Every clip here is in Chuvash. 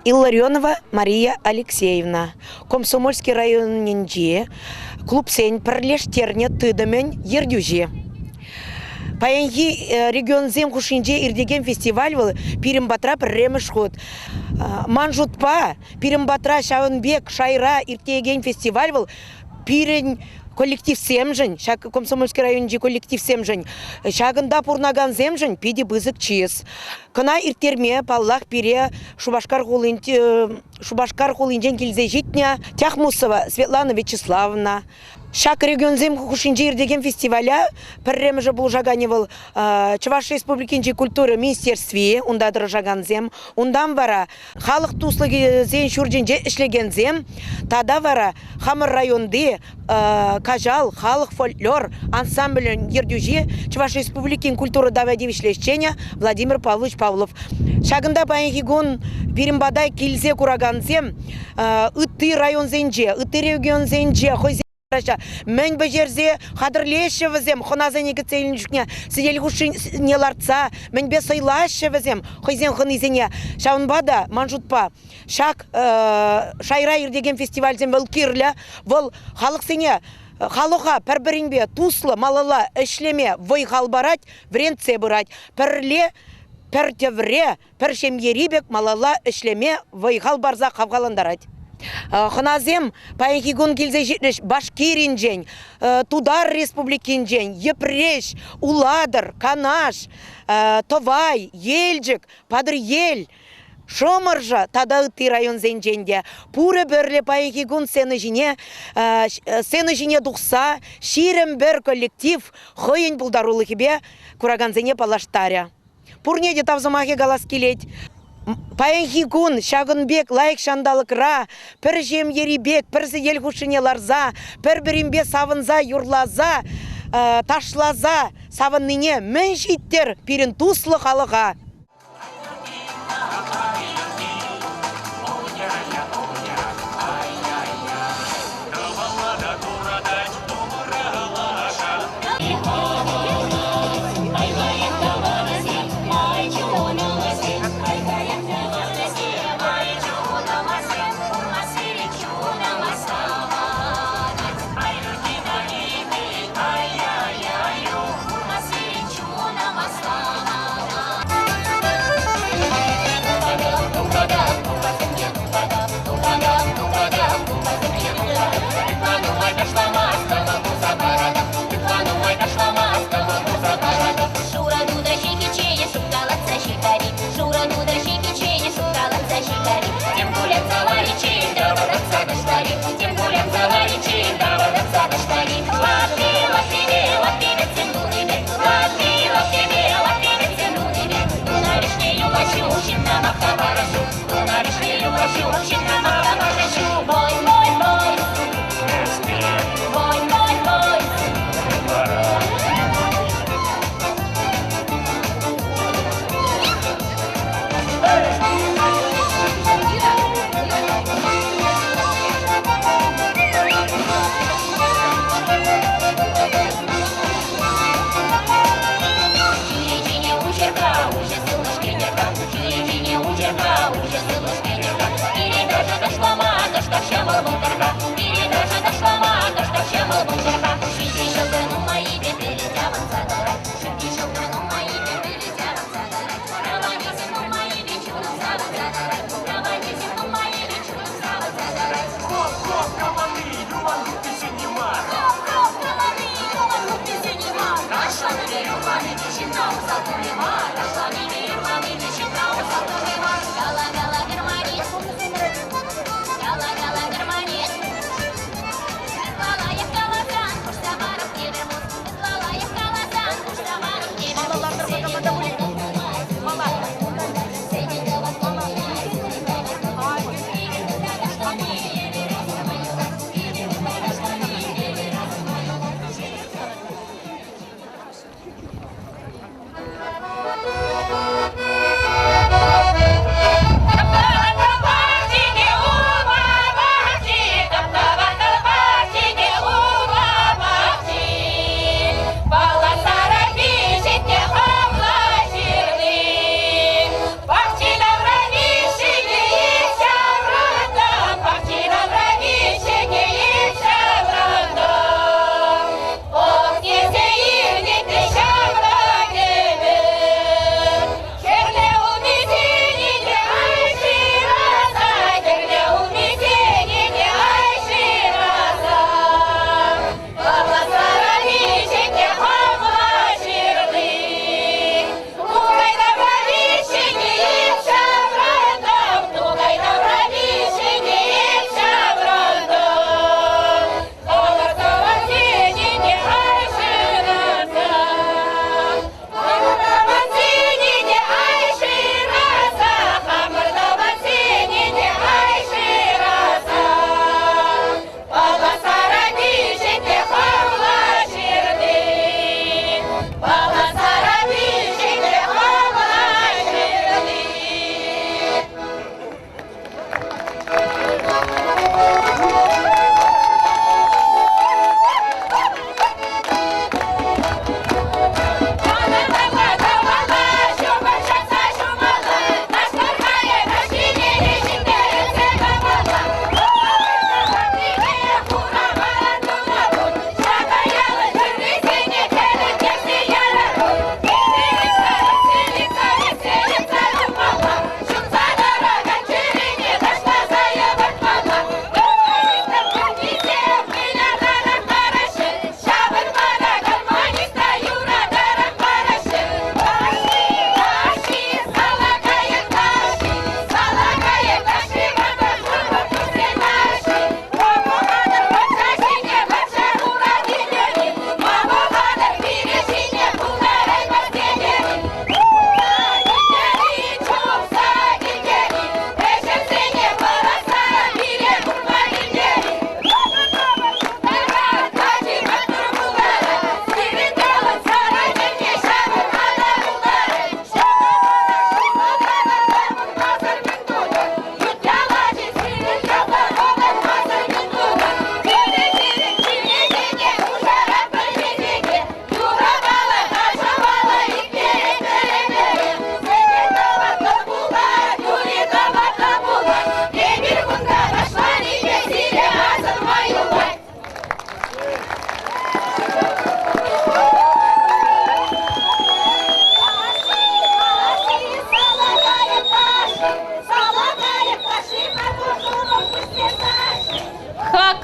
Илларионова Мария Алексеевна, Комсомольски районӗнчи клубсен пӗрлештернӗ тытӑмӗн ертӳҫи. Паянхи регионсем хушшинче иртекен фестиваль вӑл пирӗн патра пӗрремӗш хут. Ман шутпа, пирӗн патра ҫавӑн пек шайра иртекен фестиваль вӑл пирӗн коллективсемшӗн, ҫак Комсомольски районӗнчи коллективсемшӗн, ҫакӑнта пурӑнакансемшӗн питӗ пысӑк чыс. Кӑна ирттерме, паллах, пире Шупашкар хулин Шупашкар хулинчен килсе ҫитнӗ Тяхмусова Светлана Вячеславовна. Ҫак регионсем хушшинче иртекен фестиваля пӗрремӗшӗ пулӑшаканӗ вӑл Чӑваш Республикинчи культура министерстви, унта тӑрӑшакансем. Унтан вара халӑх туслӑхӗсен ҫурчӗнче ӗҫлекенсем тата вара хамӑр районти Каҫал халӑх фольклор ансамблӗн ертӳҫи, Чӑваш Республикин культура тава тивӗҫлӗ ӗҫченӗ Владимир Павлович Павлов. Ҫакӑнта паянхи кун пирӗн пата килсе куракансем ытти районсенче, ытти регионсенче хӑйсен Мӗн пӗҫерсе хатӗрлеҫҫӗ вӗсем хӑнасене кӗтсе илнӗ чухне сӗтел хушшине лартса мӗнпе сӑйлаҫҫӗ вӗсем хӑйсен хӑнисене. Ҫавӑнпа та, ман шутпа, ҫак шайра иртекен фестивальсем вӑл кирлӗ. Вӑл халӑхсене халӑха пӗр-пӗринпе туслӑ малалла ӗҫлеме вӑй-хал парать, вӗрентсе пырать. Пӗрле пӗр тӗвре пӗр ҫемьери пек малалла ӗҫлеме вӑй-хал парса хавхалантарать. Хӑнасем паянхи кун килсе ҫитрӗҫ Башкиринчен, Тутар Республикинчен, Йӗпреҫ, Улатӑр, Канаш, Тӑвай, Елчӗк, Патӑрьел, Шӑмӑршӑ тата ытти районсенчен те. Пурӗ пӗрле паянхи кун сцена ҫине сцена ҫине тухса 21 коллектив хӑйӗн пултарулӑхӗпе куракансене паллаштарӗ. Пурне те тав сӑмахӗ калас килет. Паянхи кун ҫакӑн пек лайӑх ҫанталӑкра пӗр ҫемьери пек пӗр сӗтел хушшине ларса, пӗр-пӗринпе савӑнса, юрласа, ташласа савӑннине мӗн ҫиттӗр пирӗн туслӑ халӑха.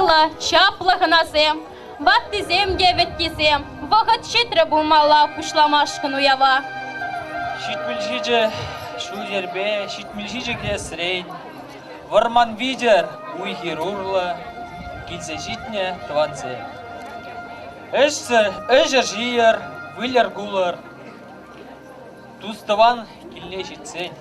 Сумлӑ, чаплӑ хӑнасем, ваттисем те вӗттисем, вӑхӑт ҫитрӗ пулмалла пуҫламашкӑн уява. 77 ҫул-йӗрпе 77 кӗтесрен вӑрман витӗр уй-хир урлӑ килсе ҫитнӗ тӑвансем. Ӗҫсӗр ӗҫӗр ҫийӗр, выльӑр кулӑр. Тус-тӑван килне ҫитсен.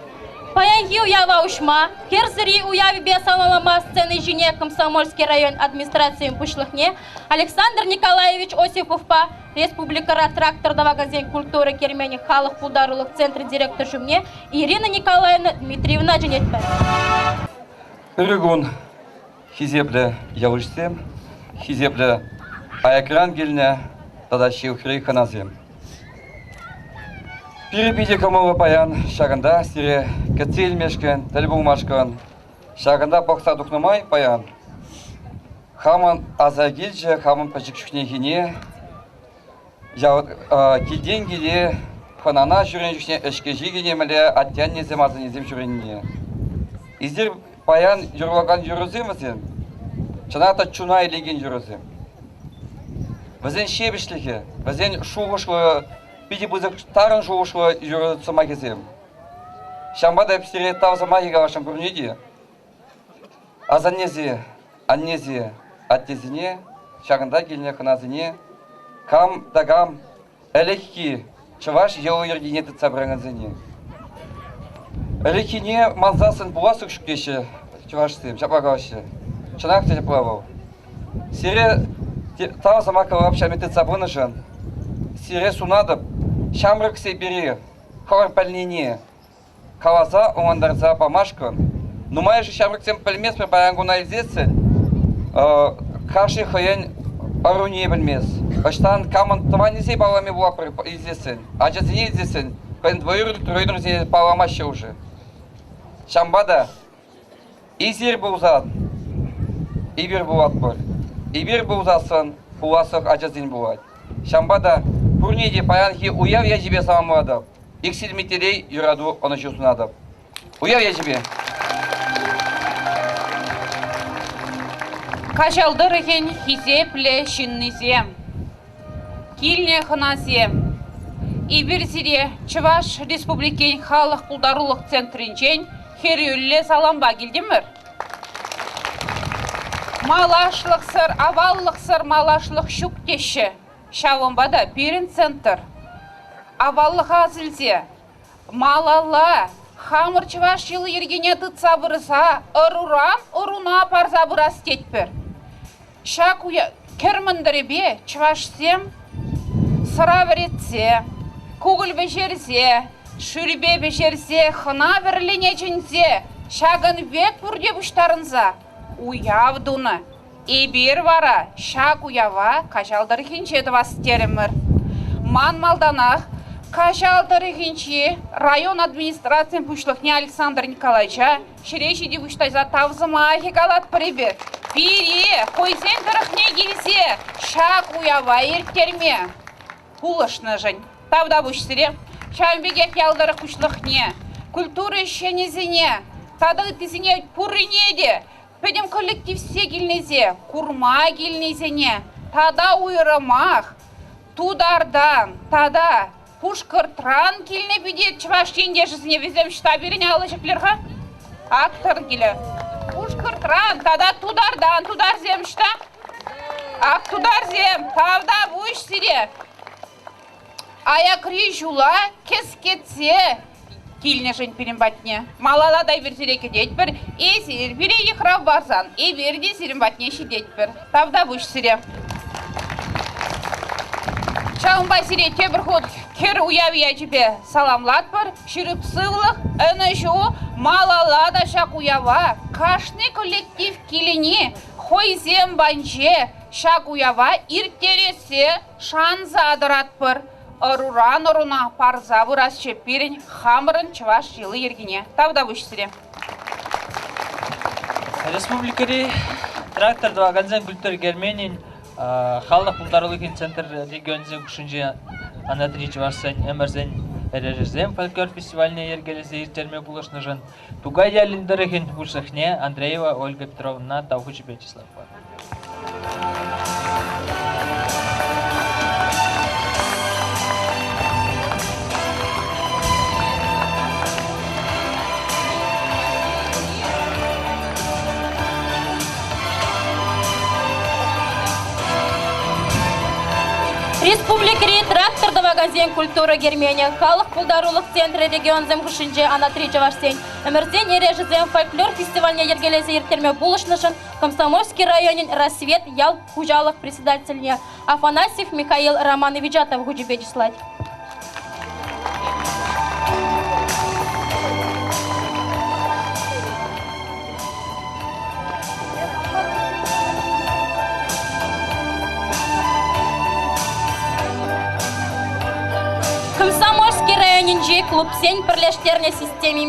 Паянхи уява уҫма Хӗр сӑри уявӗпе саламлама сцена ҫине Комсомольски район администрацийӗн пуҫлӑхне Александр Николаевич Осиповпа республикӑра трактор тӑвакансен культура керменӗ халӑх пултарулӑх центрӗн директор ҫумне Ирина Николаевна Дмитриевна чӗнетпӗр. Ырӑ кун, хисеплӗ ялуҫсем, хисеплӗ аякран килнӗ тата ҫывӑхри хӑнасем. Пире питӗ кӑмӑллӑ паян ҫакӑнта сире кӗтсе илмешкӗн, тӗл пулмашкӑн. Ҫакӑнта пӑхса тухнӑ май паян хамӑн аса килчӗ хамӑн пӗчӗк чухнехине килтен киле хӑнана ҫӳренӗ чухне ӗҫкӗ-ҫикӗне мӗнле атте-аннесем, асаннесем ҫӳренине. Эсир паян юрлакан юрӑсем вӗсем чӑнах та чуна илекен юрӑсем. Вӗсен ҫепӗҫлӗхӗ, вӗсен шухӑшлӑ, питӗ пысӑк тарӑн шухӑшлӑ юрӑ сӑмахӗсем. Ҫавӑнпа та эп сире тав сӑмахӗ каласшӑн пурне те. Асаннесе, аннесе, аттесене, ҫакӑнта килнӗ хӑнасене кам та кам ӗлӗкхи чӑваш йӑли-йӗркине тытса пыракансене. Ӗлӗкхине мансассӑн пуласлӑх ҫук теҫҫӗ чӑвашсем, ҫапла калаҫҫӗ. Чӑнах та ҫапла вӑл. Сире тав сӑмах калап ҫами тытса пынӑшӑн сире сунатӑп ҫамрӑксем пире хӑвӑр пӗлнине каласа ӑнлантарса памашкӑн нумайӑшӗ ҫамрӑксем пӗлместпӗр паян куна илсессӗн кашни хӑйӗн ӑруне пӗлмест. Ӑҫтан камӑн тӑванӗсене паллами пулатпӑр илсессӗн, ачасене илсессӗн хӑйӗн двоюродныйсене палламаҫҫӗ уже. Ҫавӑнпа та эсир пулсан эпир пулатпӑр. Эпир пулсассӑн пуласлӑх ачасен пулать. Ҫавӑнпа та пурне те паянхи уяв ячӗпе саламлатӑп. Иксӗлми телей, юрату, ӑнӑҫу сунатӑп. Уяв ячӗпе! Каҫал тӑрӑхӗн хисеплӗ ҫыннисем, килнӗ хӑнасем, эпир сире Чӑваш Республикин халӑх пултарулӑх центрӗнчен хӗрӳллӗ салампа килтӗмӗр. Малашлӑхсӑр, аваллӑхсӑр малашлӑх ҫук теҫҫӗ. Ҫавӑнпа та пирӗн центр аваллӑха ас илсе малалла хамӑр чӑваш йӑли-йӗркине тытса пырса ӑруран ӑруна парса пырас тетпӗр. Ҫак кӗр мӑнтӑрӗпе чӑвашсем сӑра вӗретсе, кукӑль пӗҫерсе, шӳрпе пӗҫерсе, хӑна-вӗрлене чӗнсе ҫакӑн пек пурте пуҫтарӑнса уяв тунӑ. Эпир вара ҫак уява Каҫал тӑрӑхӗнче тӑвас терӗмӗр. Ман малтанах Каҫал тӑрӑхӗнчи район администрацийӗн пуҫлӑхне Александр Николаевича ҫӗре ҫити пуҫтарса тав сӑмахӗ калатпӑр эпир. Пире хӑйсен тӑрӑхне килсе ҫак уява ирттерме пулӑшнӑшӑн тавтапуҫ сире. Ҫавӑн пекех ял тӑрӑх пуҫлӑхне, культура ӗҫченӗсене тата ыттисене пуррине те пӗтӗм коллективсе килнисене, курма килнисене тата уйрӑмах Тутартан тата Пушкӑртран килнӗ пите чӑваш ентешӗсене вӗсем ӑҫта пирӗн алӑ ҫӗклер-ха? Ак килӗ. Пушкӑртран тата Тутартан тутарсем ӑҫта? Ак тутарсем, тавтапуҫ сире. Аякри ҫула кӗскетсе килнӗшӗн пирӗн патне. Малалла та эпир сире кӗтетпӗр. Эсир пире йыхрав парсан эпир те сирӗн патне ҫитетпӗр. Тавтапуҫ сире. Ҫавӑнпа сире тепӗр хут кӗр уяв ячӗпе саламлатпӑр. Ҫирӗп сывлӑх, ӑнӑҫу, малалла та ҫак уява кашни коллектив килни хӑйсем панче ҫак уява ирттерессе шанса тӑратпӑр. Ӑруран ӑруна парса пырасчӗ пирӗн хамӑрӑн чӑваш йӑли-йӗркине. Тавтапуҫ сире. Республикӑри трактор тӑвакансен культура керменӗн халӑх пултарулӑхӗн центр регионӗсен хушшинче Анатри чӑвашсен ӗмӗрсен эрешӗсем фольклор фестивальне йӗркелесе ирттерме пулӑшнӑшӑн Тукай ялӗн тӑрӑхӗн пуҫлӑхне Андреева Ольга Петровнӑна тав хучӗпе чыслатпӑр. Республикӑри трактор тӑвакансен культура керменӗ, халӑх пултарулӑх центрӗ регионсем хушшинче анатри чӑвашсен Ӗмӗрсен эрешӗсем фольклор фестивальне йӗркелесе ирттерме пулӑшнӑшӑн Комсомольски районӗн Рассвет ял хуҫалӑх председательне Афанасьев Михаил Романовича тав хучӗпе чыслать. Комсомольски районӗнчи клубсен пӗрлештернӗ системи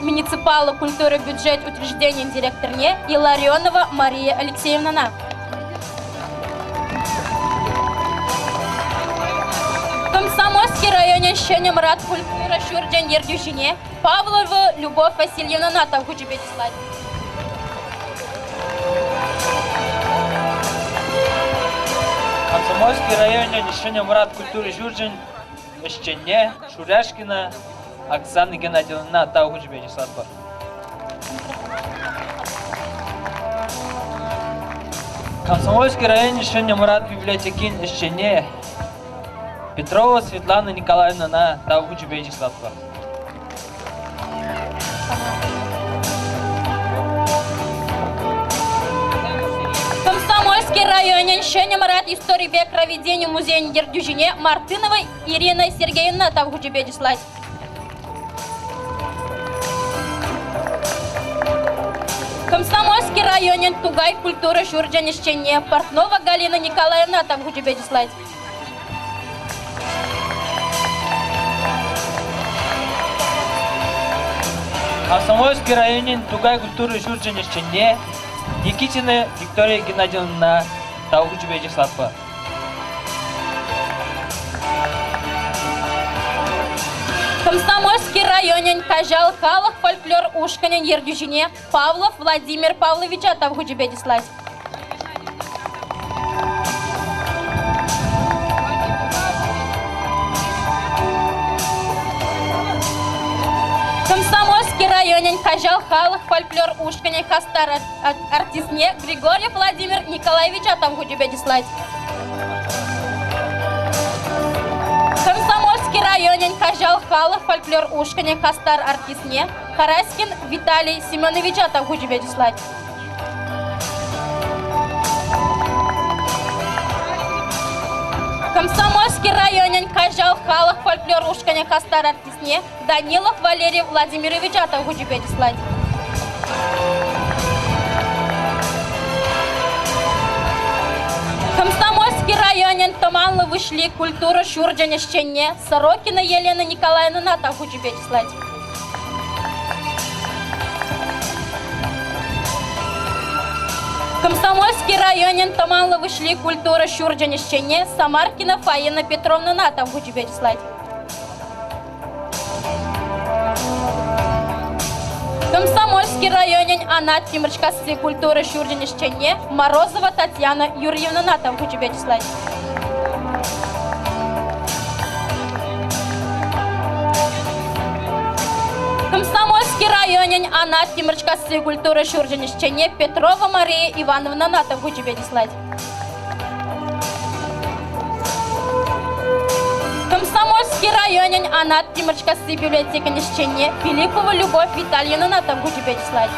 муниципаллӑ культура бюджет учрежденийӗн директорне Илларионова Мария Алексеевнана. Комсомольски районӗн Ҫӗнӗ Мӑрат культура ҫурчӗн ертӳҫине Павлова Любовь Васильевнана тав хучӗпе чыслать. Комсомольски районӗн Ҫӗнӗ Мӑрат культура ҫурчӗн ӗҫченне Шуряшкина Оксана Геннадьевнӑна тав хучӗпе чыслатпӑр. Комсомольски районӗн Ҫӗнӗ Мӑрат библиотекин ӗҫченне Петрова Светлана Николаевнӑна тав хучӗпе чыслатпӑр. Комсомольски районӗн Ҫӗнӗ Мӑрат историпе краеведени музейӗн ертӳҫине Мартынова Ирина Сергеевна тав хучӗпе чыслать. Комсомольски районӗн Тукай культура ҫурчӗн ӗҫченне Портнова Галина Николаевна тав хучӗпе чыслать. Комсомольски районӗн Тукай культура ҫурчӗн ӗҫченне Никитина Виктория Геннадьевнӑна тав хучӗпе чыслатпӑр. Комсомольски районӗн Каҫал халӑх фольклор ушкӑнӗн ертӳҫине Павлов Владимир Павловича тав хучӗпе чыслать. Комсомольски районӗн Каҫал халӑх фольклор ушкӑнӗн хастар артистне Григорьев Владимир Николаевича тав хучӗпе чыслать. Комсомольски районӗн Каҫал халӑх фольклор ушкӑнӗн хастар артистне Караськин Виталий Семеновича тав хучӗпе чыслать. Комсомольски районӗн Каҫал халӑх фольклор ушкӑнӗн хастар артистне Данилов Валерий Владимировича тав хучӗпе чыслать. Комсомольски районӗн Тӑманлӑ Выҫли культура ҫурчӗн ӗҫченне Сорокина Елена Николаевнӑна тав хучӗпе чыслать. Комсомольски районӗн Тӑманлӑ Выҫли культура ҫурчӗн ӗҫченне Самаркина Фаина Петровнӑна тав хучӗпе чыслать. Комсомольски районӗн Анат Тимӗрчкасси культура ҫурчӗн ӗҫченне Морозова Татьяна Юрьевнӑна тав хучӗпе чыслать. Комсомольски районӗн Анат Тимӗрчкасси культура ҫурчӗн ӗҫченне Петрова Мария Ивановнӑна тав хучӗпе чыслать. Комсомольски районӗн Анат Тимӗрчкасси библиотекин ӗҫченне Филиппова Любовь Витальевнӑна тав хучӗпе чыслать.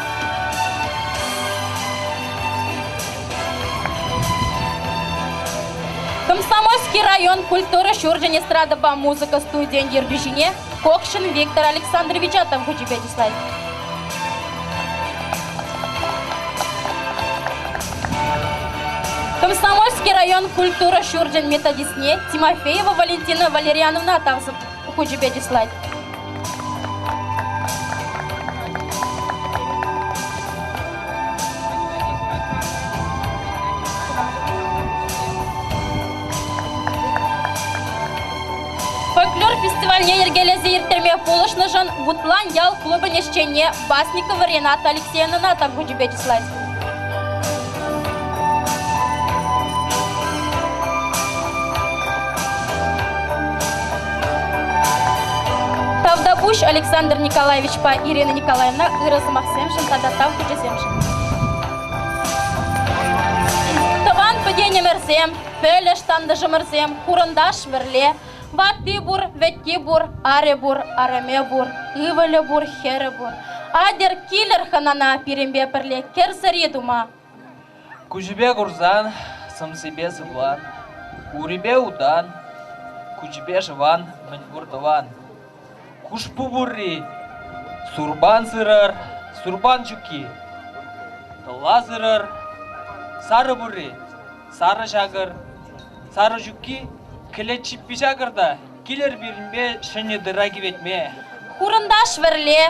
Комсомольски район культура ҫурчӗн эстрадӑпа музыка студийӗн ертӳҫине Кокшин Виктор Александровича тав хучӗпе чыслать. Комсомольски район культура ҫурчӗн методистне Тимофеева Валентина Валерьяновна тав хучӗпе чыслать. Фольклор фестивальне йӗркелесе ирттерме пулӑшнӑшӑн Вутлан ял клубӗн ӗҫченне Басникова Рената Алексеевнӑна тав хучӗпе чыслать. Александр Николаевичпа Ирина Николаевна ырӑ сӑмахсемшӗн тата тав хучӗсемшӗн. Тӑван пӗтенӗмӗрсем, пӗлӗш тантӑшӑмӑрсем, хурӑнташ вӗрле, ватти пур, вӗтти пур, арӗ пур, арӑмӗ пур, ывӑлӗ пур, хӗрӗ пур. Атьӑр, килӗр хӑнана пирӗнпе пӗрле кӗр сӑри тума. Куҫӗпе курсан, сӑмсипе сывлан, урипе утан, куҫӗпе шӑван мӗнпур тӑван. Хушпу пурри, сурпан сырӑр, сурпан ҫукки, тӑла сырӑр, сарӑ пурри, сарӑ ҫакӑр, сарӑ ҫукки, кӗлет ҫиппи ҫакӑр та килӗр пирӗнпе ҫӗнӗ тырра киветме. Хурӑнташ вӗрле,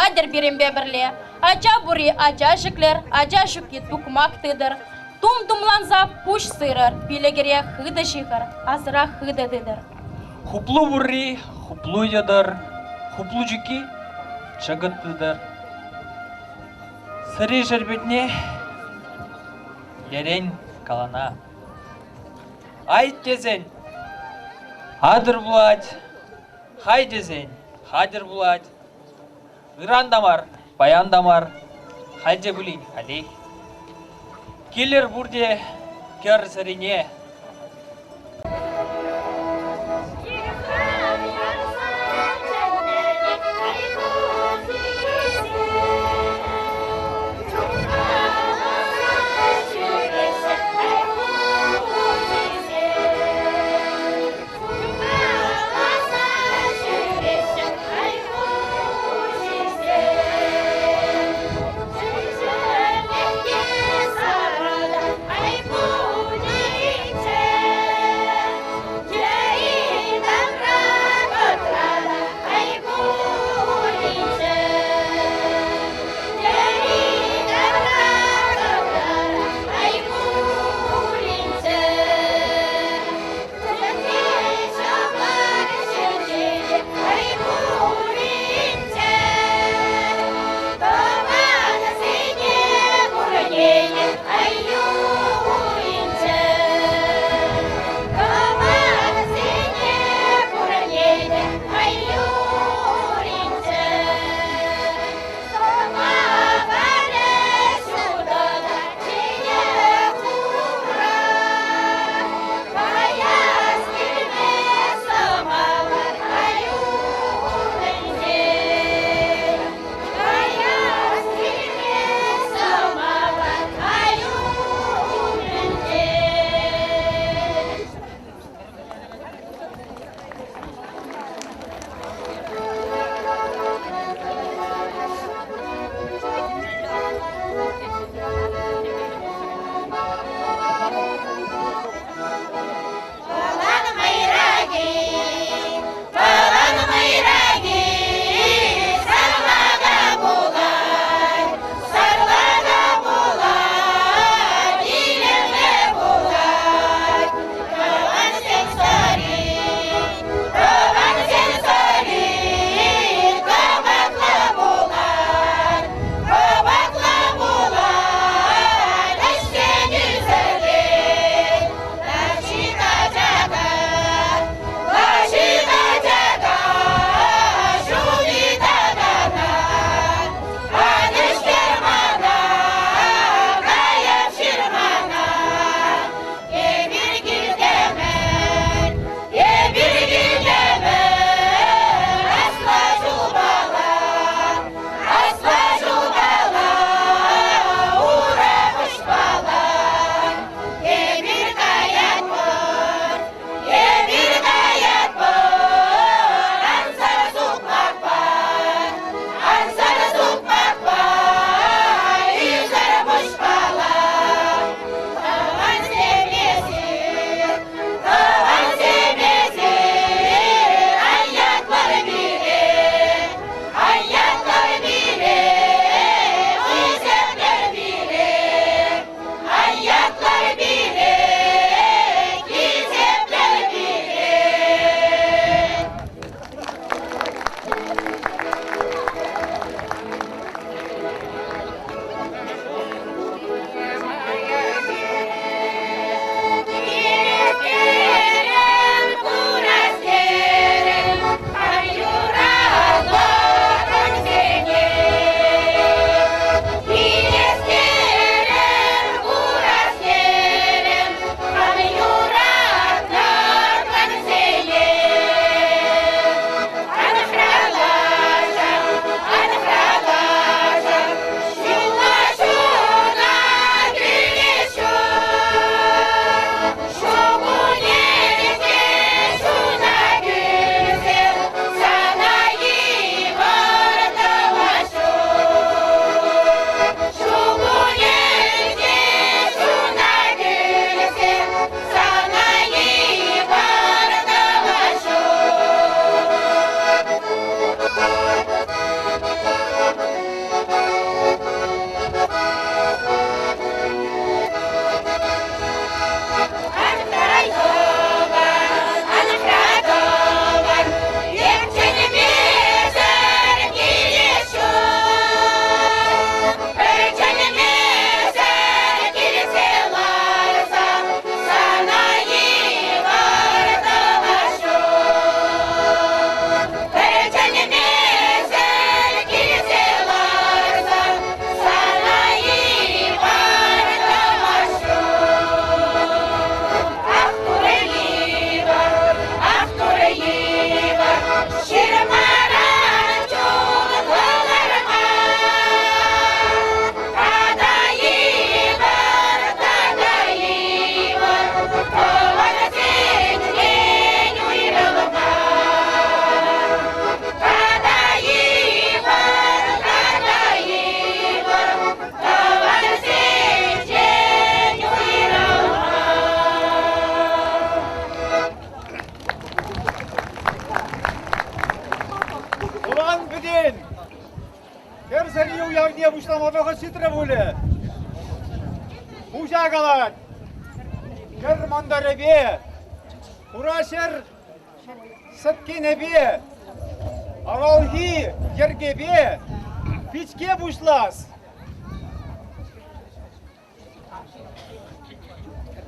атьӑр пирӗнпе пӗрле. Ача пури ача ҫӗклӗр, ача ҫукки тукмак тытӑр. Тум тумланса пуҫ сырӑр, пилӗкӗре хытӑ ҫыхӑр, асӑра хытӑ тытӑр. Хуплу пурри хуплу йӑтӑр, хуплу ҫукки чӑкӑт тытӑр. Сӑри шерпетне ерен калана. Ай тесен атӑр пулать, хай тесен хатӗр пулать. Ыран та мар, паян та мар, халь те пулин халех. Килӗр пурте кӗр сӑрине. пуҫлама вӑхӑт ҫитрӗ пулӗ. Хуҫа калать, кӗр мӑнтӑрӗпе, хура ҫӗр сӗткенӗпе, авалхи йӗркепе пичке пуҫлас.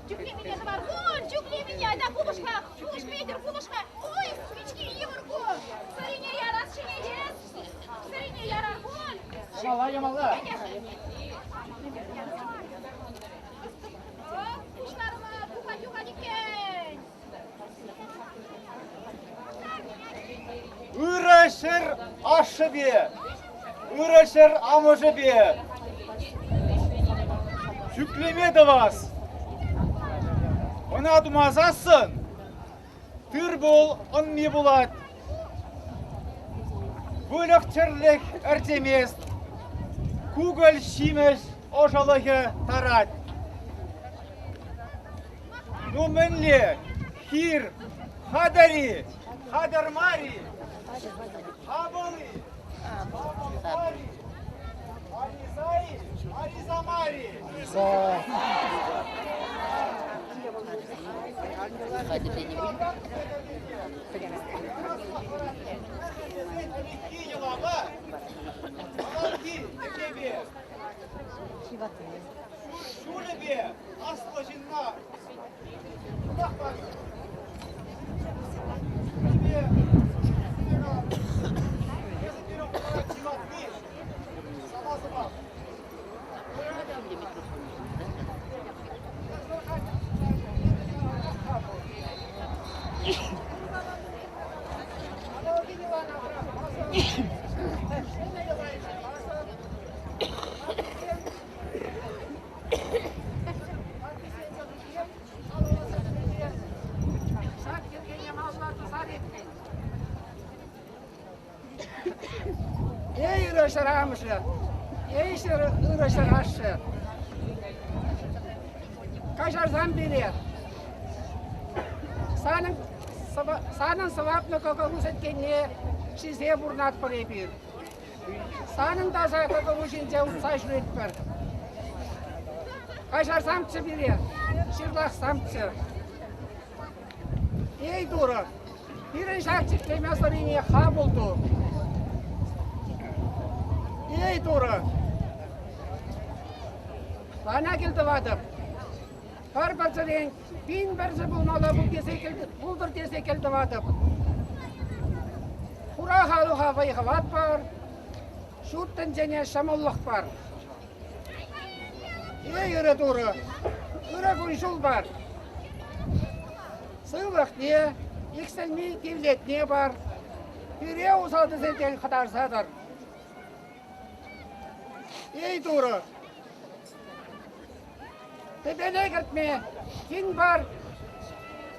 Чӳклемене тӑвар пуль, чӳклемене, айта пулӑш-ха, пулӑш, Петӗр, пулӑш-ха. Ой, пички йывӑр ку. Сӑрине ярас ҫӗнетес. Сӑрине ярар пуль. Ямалла, ямалла. Пуҫларӑма тухать-юхать иккен. Ырӑ ҫӗр ашшӗпе, ырӑ ҫӗр амӑшӗпе чӳклеме тӑвас. Ӑна тумасассӑн тыр-пул ӑнми пулать. Выльӑх-чӗрлӗх ӗрчемест, кукӑль ҫимӗҫ ӑшӑлӑхӗ тарать. Ну мӗнле, хир хатӗр-и, хатӗр мар-и, хапӑл-и, хапӑл мар-и, Алиса-и, Алиса мар-и? Ӗлӗкхи йӑлапа, авалхи йӗркепе, ҫулӗпе аслӑ ҫынна сӑмах панӑ. Эсӗ пирӗн хулара чи ватти, сана сӑмах. Ҫак йӗркене малалла тӑсар эппин. Эй, ырӑ ҫӗр амӑшӗ! Эй, ҫӗр, ырӑ ҫӗр ашшӗ! Каҫарсам пире. Санӑн, санӑн сӑваплӑ кӑкӑру сӗткенне ҫисе пурӑнатпӑр эпир. Санӑн таса кӑкӑру ҫинче утса ҫӳретпӗр. Каҫарсамччӗ пире, ҫырлахсамччӗ. Эй, Турӑ, пирӗн ҫак читлеме сӑрине хапӑл ту. Эй, Турӑ, сана кӗлтӑватӑп. Пӗр пӗрчӗрен пин пӗрчӗ пулмалла пултӑр тесе кӗлтӑватӑп. Хура халӑха вӑй-хӑват пар, ҫут тӗнчене ҫӑмӑллӑх пар. Эй, ырӑ Турӑ, ырӑ кун-ҫул пар. Сывлӑхне, иксӗлми тивлетне пар. Пире усал тӗселтен хӑтарса тӑр. Эй, Турӑ, Тӗпеле кӗртме кин пар,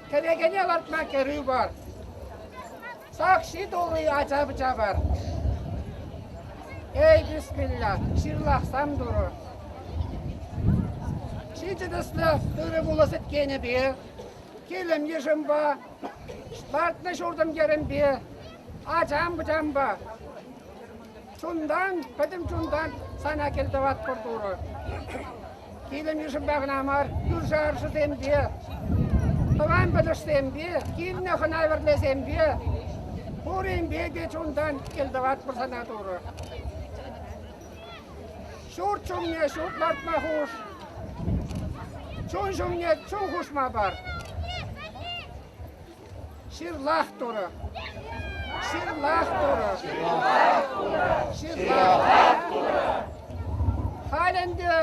кӗрекене лартма кӗрӳ пар. Сакҫи тулли ача-пӑча пар. Эй, бисмилля, ҫырлахсам Турӑ. Ҫичӗ тӗслӗ тырӑ пулӑ сӗткенӗпе, килӗм йышӑмпа, лартнӑ ҫуртӑм йӗрӗмпе, ачам-пӑчампа Чунтан, пӗтӗм чунтан сана кӗлтӑватпӑр, Турӑ. Килӗм йышӑмпа кӑна мар, кӳршӗ-аршӑсемпе, тӑван-пӗлӗшсемпе, килнӗ хӑна-вӗрлесемпе, пуринпе те чунтан кӗлтӑватпӑр сана, Турӑ. Ҫурт ҫумне ҫурт лартма хуш, чун ҫумне чун хушма пар. Ҫырлах Турӑ! Ҫырлах Турӑ! Ҫырлах Турӑ! Халь ӗнтӗ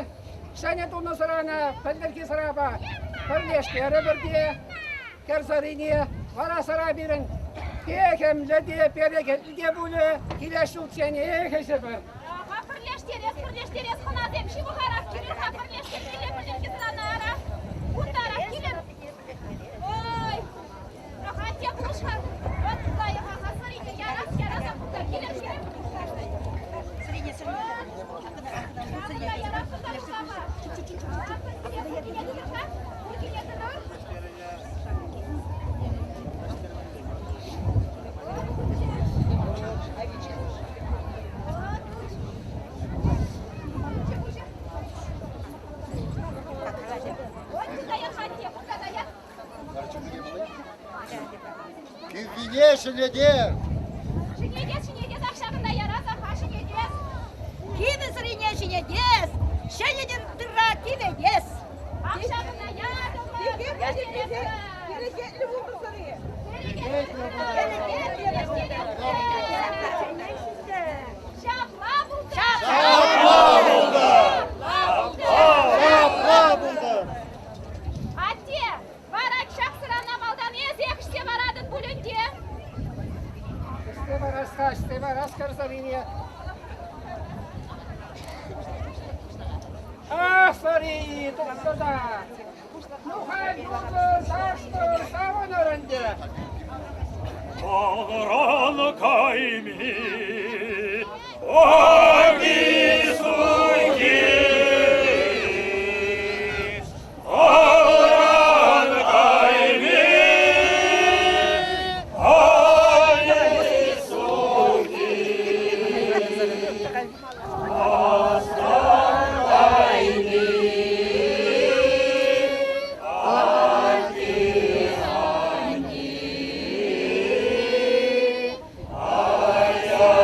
ҫӗнӗ тунӑ сӑрана пӗлтӗрхи сӑрапа пӗрлештерӗпӗр те кӗр сӑрине, вара сӑра пирӗн техӗмлӗ те, перекетлӗ те пулӗ, килес ҫулчченех ӗҫӗпӗр. Аха, пӗрлештерес, пӗрлештерес хӑнасем ҫывӑхарах килӗр-ха, пӗрлештермелле пӗлтӗрхи сӑрана ара. Кунтарах килӗр. Ой, атте пулӑш-ха. Вӑт лайӑх-ха, сӑрине ярас, яраса кунта килӗр, килӗр. Сӑрине, сӑрине. Ярас кунта пуҫлама. Куркине тытӑр-ха, куркине тытӑр. Киввине ҫӗнетер. Ҫӗнетес, ҫӗнетес, ах ҫакӑнта ярас-ха, ҫӗнетес. Кивӗ сӑрине ҫӗнетес, ҫӗнӗ тырра киветес. Ах ҫакӑнта ятӑмӑр. Перекетлӗ пултӑр сӑри. Ҫапла пултӑр. Ҫапла пултӑр! Ҫапла пултӑр! Атте, вара ҫак сӑрана малтан эсех ӗҫсе паратӑн пуль ӗнтӗ. Ӗҫсе парас-ха, ӗҫсе парас кӗрсӑрине. Ах, сӑри, тухса та. Ну, халь юртӑр, ташлӑр, савӑнӑр ӗнтӗ. Алран кайми аки-суйки, алран кайми аки-суйки. Астан кайми аки-анки, ая-ая.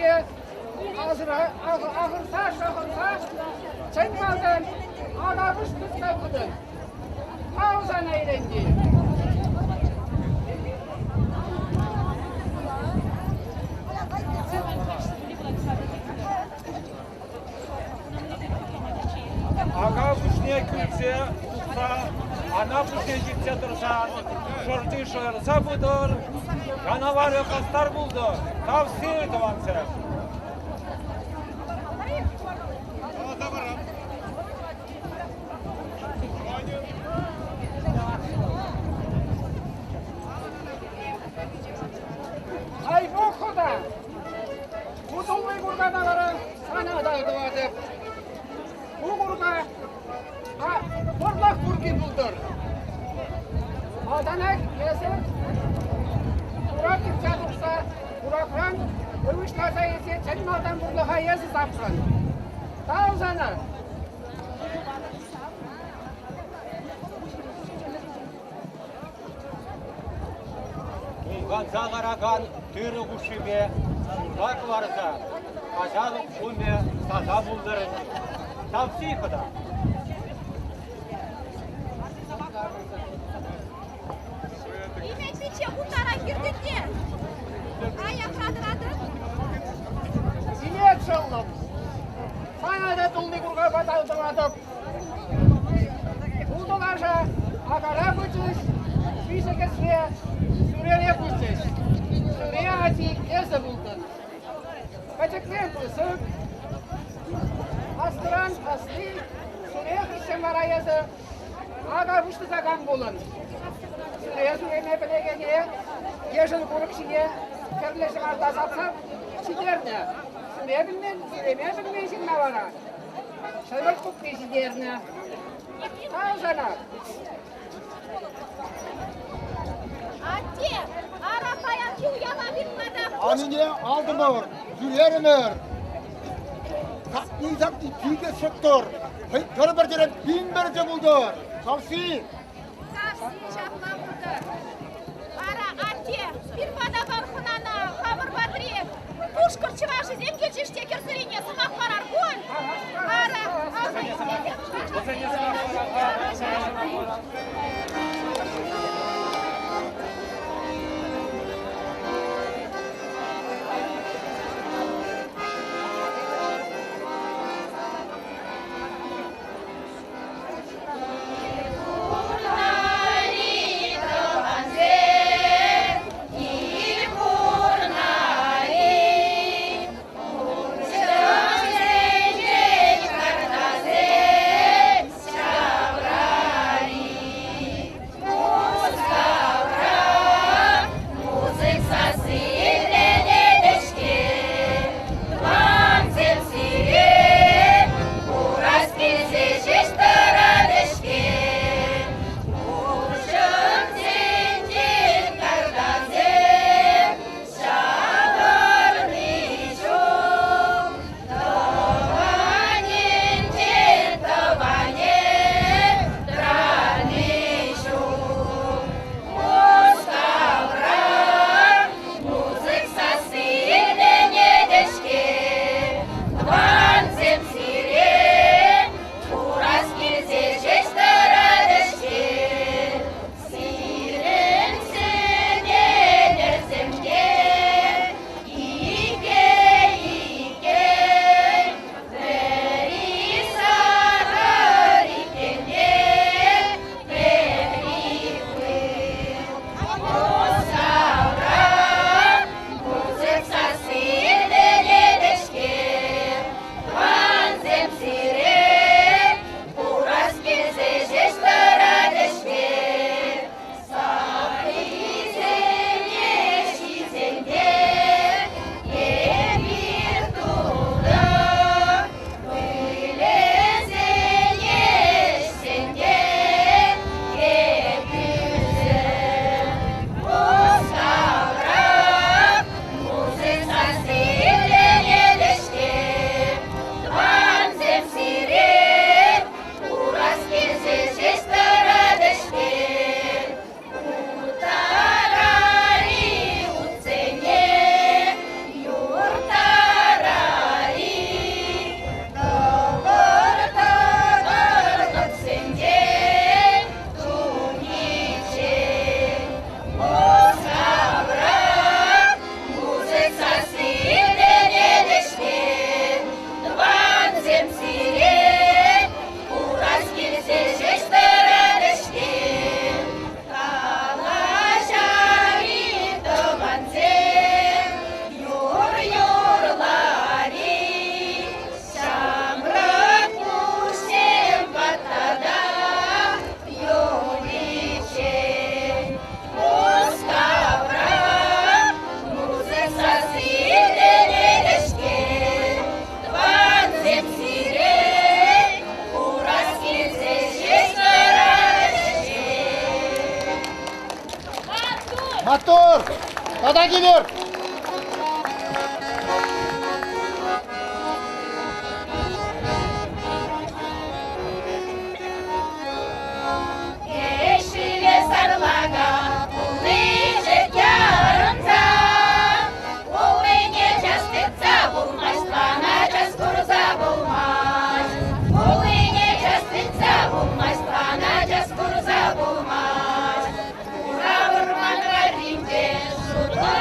те ахӑрса шӑхӑрса чӗн малтан акапуҫ тытса пытӑн. Тав сана, Илентей! Ака пуҫне кӳлсе тухса, ана пуҫне ҫитсе тӑрсан, шӑрти шӑйӑрса пытӑр, янаварӗ хастар пултӑр, тав сире, тӑвансем! Айбук хӑта! Ку тулли куркана вара сана та тӑватӑп. Ку курка пӑрлак курки пултӑр. Малтанах эсӗ курак тытса тухса куракран ывӑҫласа илсе чӗн малтан пурлӑха эсӗ сапрӑн. Тав сана! Хумханса ларакан тырӑ хушшипе ҫурта кӑларса каҫалӑк ҫумӗ таса пултӑр ӗнтӗ. Тавси хӑта. Имет пичче хунтара хиртӗнне. Аякра тӑратӑн. Имет шӑллӑм, сана та тулли куркапа тав тӑватӑп. Ултӑ лаша акара пычӗҫ, виҫӗ кӗсре сӳрере пычӗҫ. Сӳре ачи эсӗ пултӑн. Пӗчӗкрен пысӑк, аслӑран асли, сӳре хыҫҫӑн вара эсӗ ака пуҫласакан пулӑн. Сӳре сӳреме пӗлекене ешӗл курӑк ҫине хӗрлӗ ҫӑмарта сапса ҫитернӗ. Сӳре пӗлмен, сӳреме пӗлмен ҫынна вара Ҫӗмӗрт кукри ҫитернӗ. Тав сана. Атте, ара паянхи уява пирӗн пата Анине алтӑмӑр, ҫӳрерӗмӗр. Сакки-сакки тикӗс шӑттӑр. Хӑй пӗр-пӗр тӗрӗк пин пӗрчӗ пултӑр. Савси! Савси ҫапла пултӑр. Ара, атте, пир пата пар хӑнана, хамӑр патри пушкӑрт чӑвашӗсем килчӗҫ те кӗрсерене сӑмах парар пуль. Ара, аса Малта килӗр! Ӗҫле сарлака пулнишӗ ярӑнса, Пулнине час тытса пулмасть, мана час курса пулмасть. Пулнине час тытса пулмасть, мана час курса пулмасть. Хура вӑрман варринче шутлӑ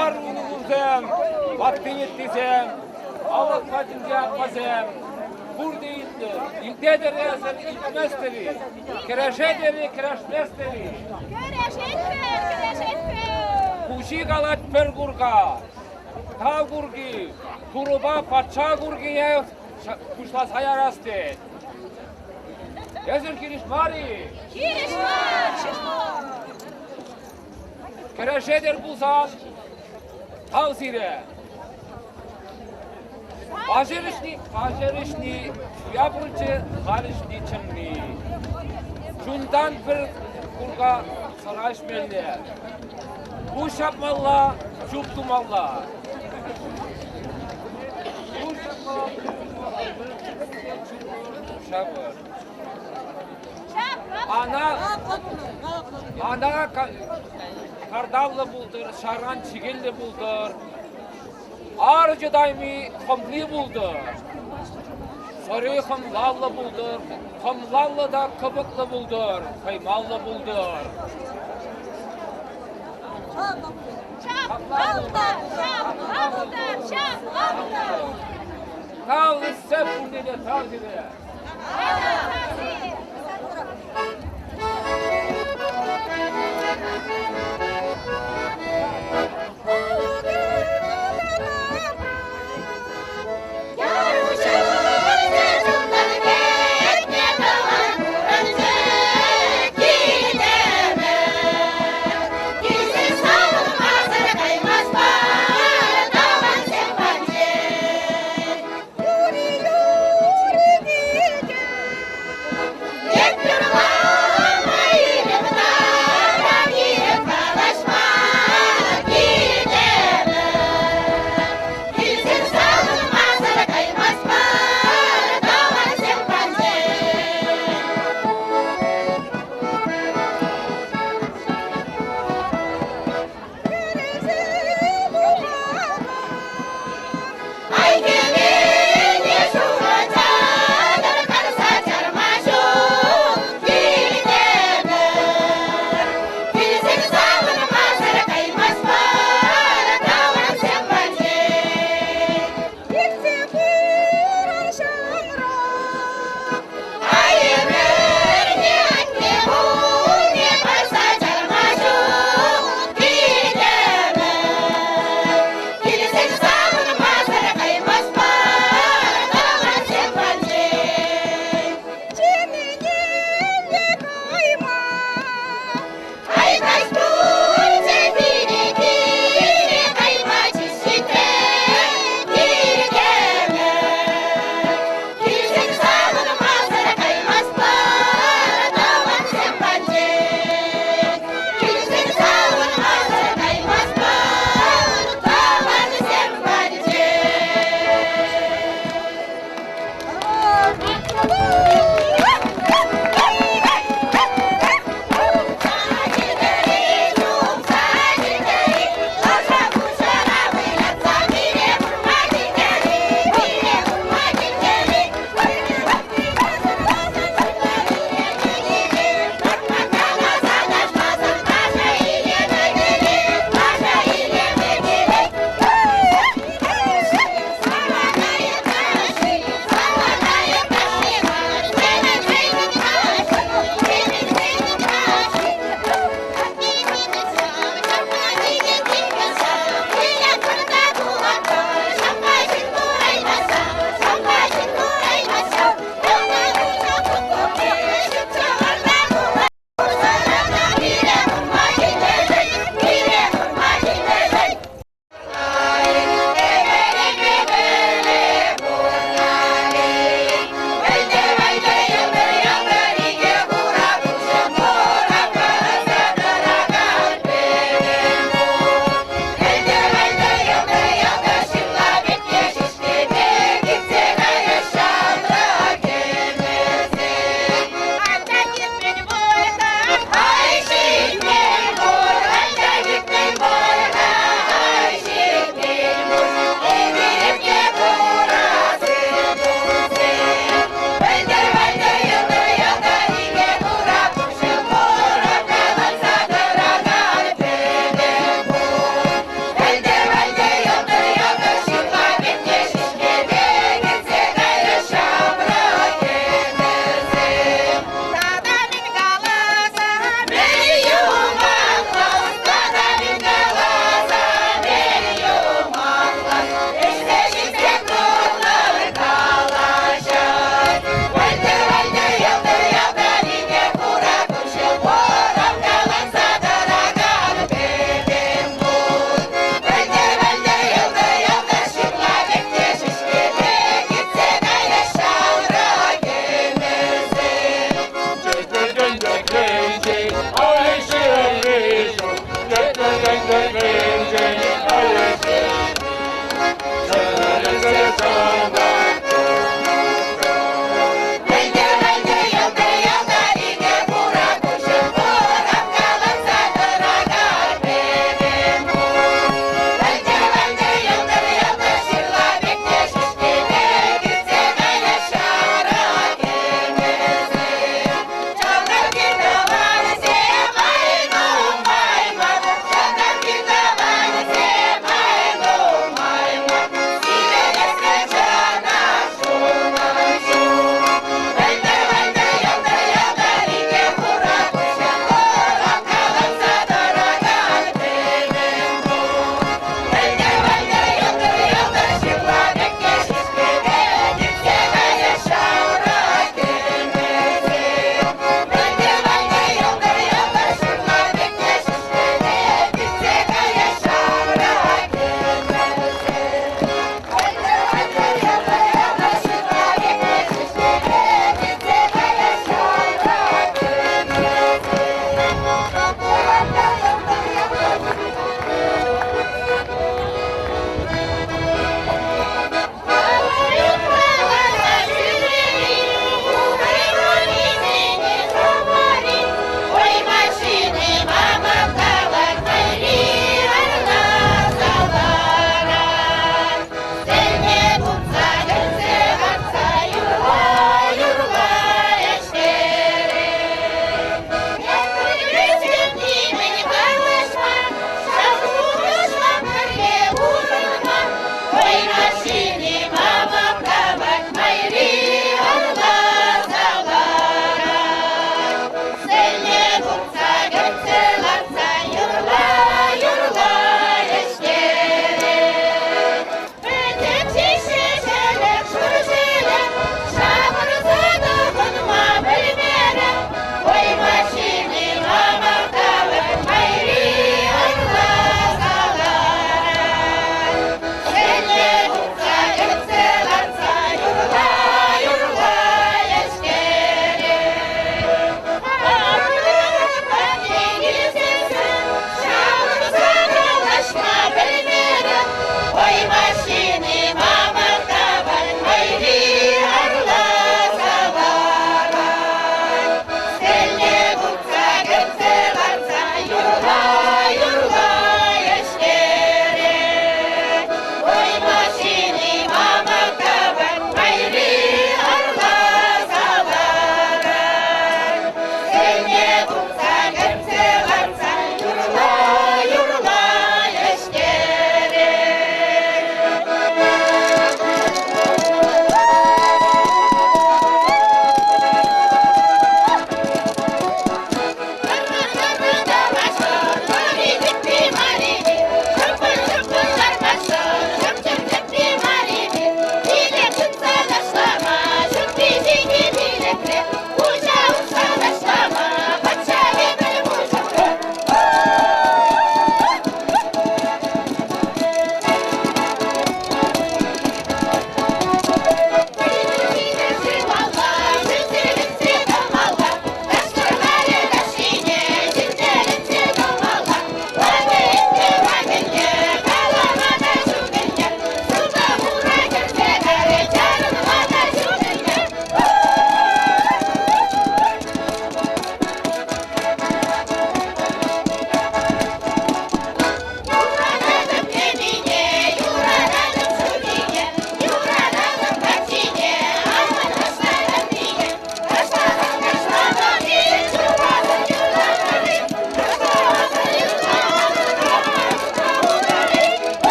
Ар-ывӑлсем, ватти-вӗттисем, алӑк патӗнче аппасем, пурте илтӗр. Илтетӗр эсӗр, илтместӗр-и? Кӗрешетӗр-и, кӗрешместӗр-и? Кӗрешетпӗр, кӗрешетпӗр! Хуҫи калать пӗр курка. Тав курки, Турӑпа патша куркине пуҫласа ярас тет. Эсӗр хирӗҫ мар-и? Хирӗҫ мар, ҫук! Кӗрешетӗр пулсан, тав сире. Паҫӑр ӗҫни, паҫӑр ӗҫни, суя пулчӗ, халь ӗҫни чӑнни. Чунтан пӗр курка сӑра ӗҫмелле. Пуҫ ҫапмалла, чуп тумалла. Пуҫ ҫапмалла, ҫапӑр. Ана, ана картавлӑ пултӑр, ҫаран чикӗллӗ пултӑр. Ар чӑтайми хӑмли пултӑр. Сӑри хӑмлаллӑ пултӑр, хӑмлаллӑ та кӑпӑклӑ пултӑр, хӑймаллӑ пултӑр. Ҫапла пултӑр, ҫапла пултӑр, ҫапла пултӑр. Тав ӗҫсе пурне те тав сире. Эп юрлама ирӗк тара, ирӗк тара.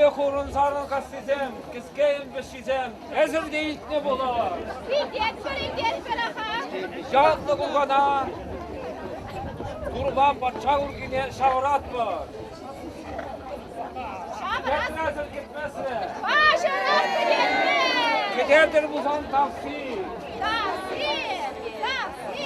Тури хурӑн кассисем, кӗске вӗҫҫисем, эсӗр те илтнӗ пулӑр. Илтетпӗр, илтетпӗр, аха. Ятлӑ кукана турпа патша куркине ҫавӑратпӑр. Ҫавӑрас. Кӗтмесӗр кӗтмесӗр. Паҫӑрах кӗтетпӗр. Кӗтетӗр пулсан тавси. Тавси, тавси.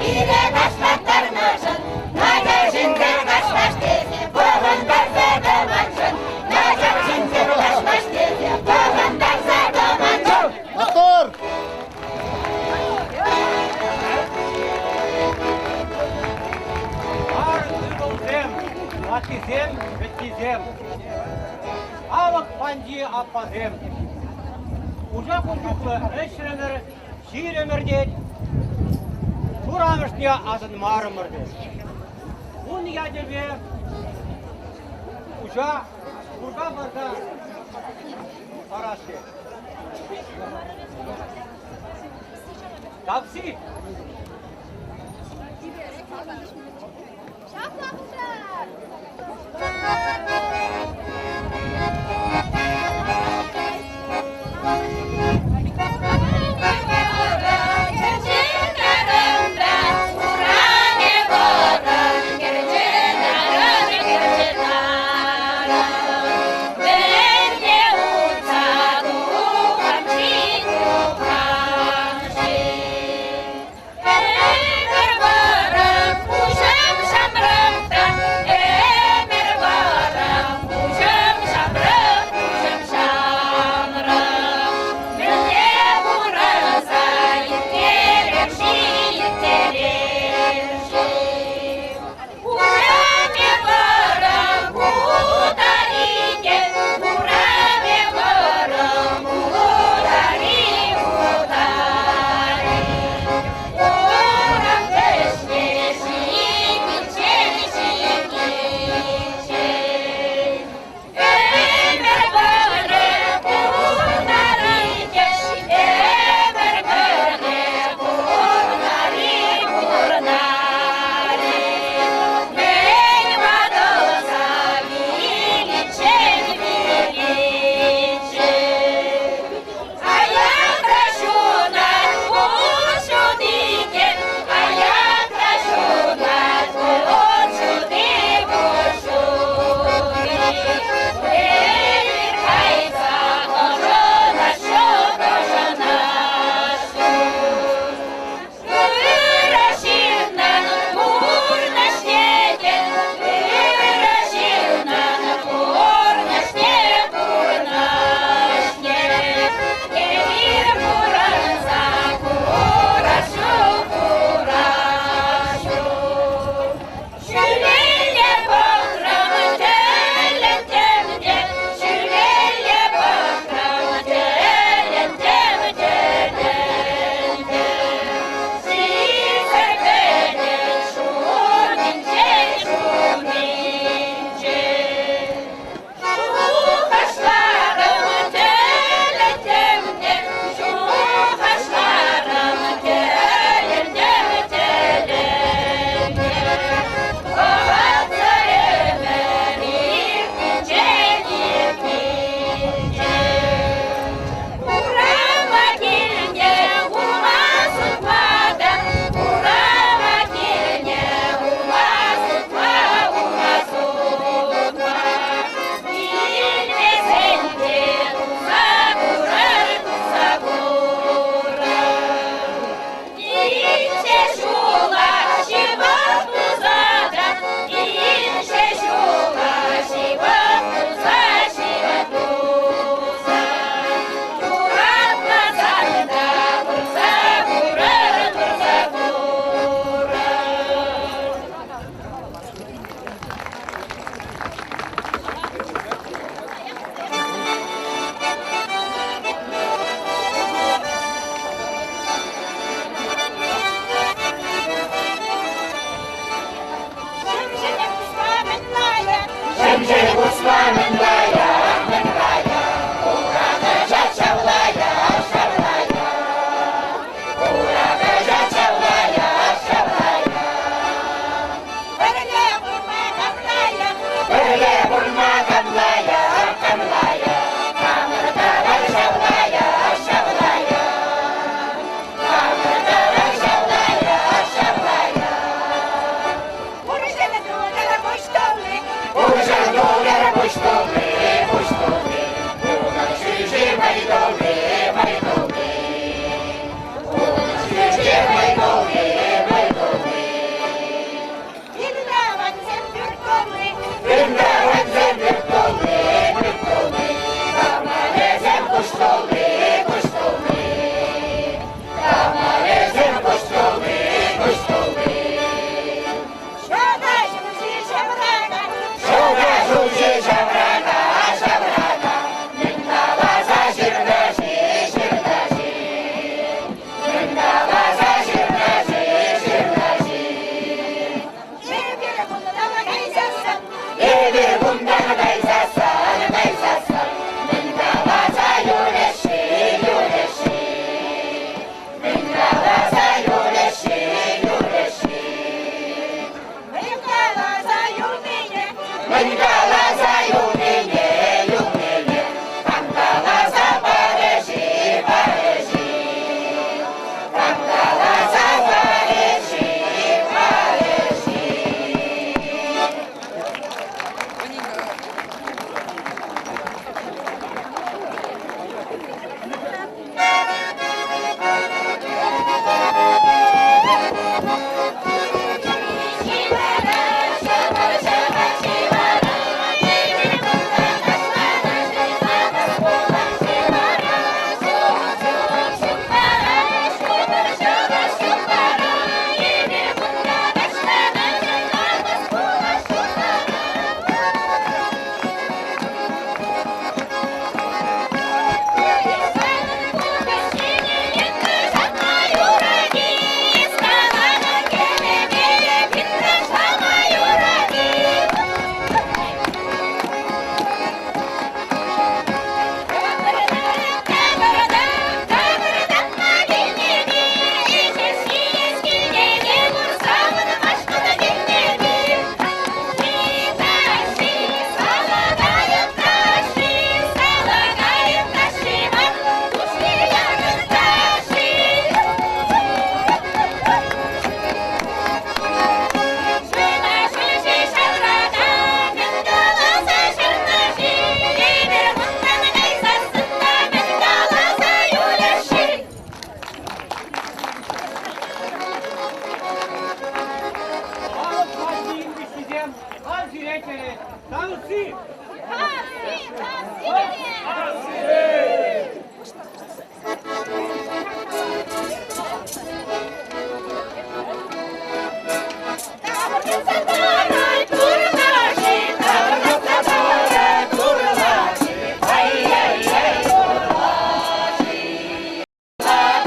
Пире ташлаттарнӑшӑн, начар ҫынсем ташлаш тесе, пӑхӑнтарса тӑманшӑн, начар ҫынсем ташлаш тесе, пӑхӑнтарса тӑманшӑн. Мотор! Ар ывӑлсем, ваттисем, вӗттисем, алӑк панчи аппасем. Кушак ун чухлӗ ӗҫрӗмӗр, ҫирӗмӗр тет, Тур амӑшне асӑнмарӑмӑр тет. Ун ячӗпе хуҫа курка парса парас тет. Тавси! Ҫапла пултӑр! тӑвансем, ав сире черет. Тавси! Тавси! Тавси! Тавси! Тавӑртӑнса тӑрать турнаши, тавӑртӑнса тӑрать турлаши, ай-яй-яй турлаши.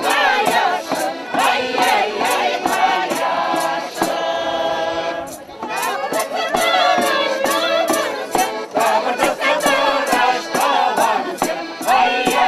Каясшӑн, ай-яй-яй каясшӑн. Тавӑртӑнса тӑрать тӑвансем, тавӑртӑнса тӑрать тӑвансем, ай-яй-яй.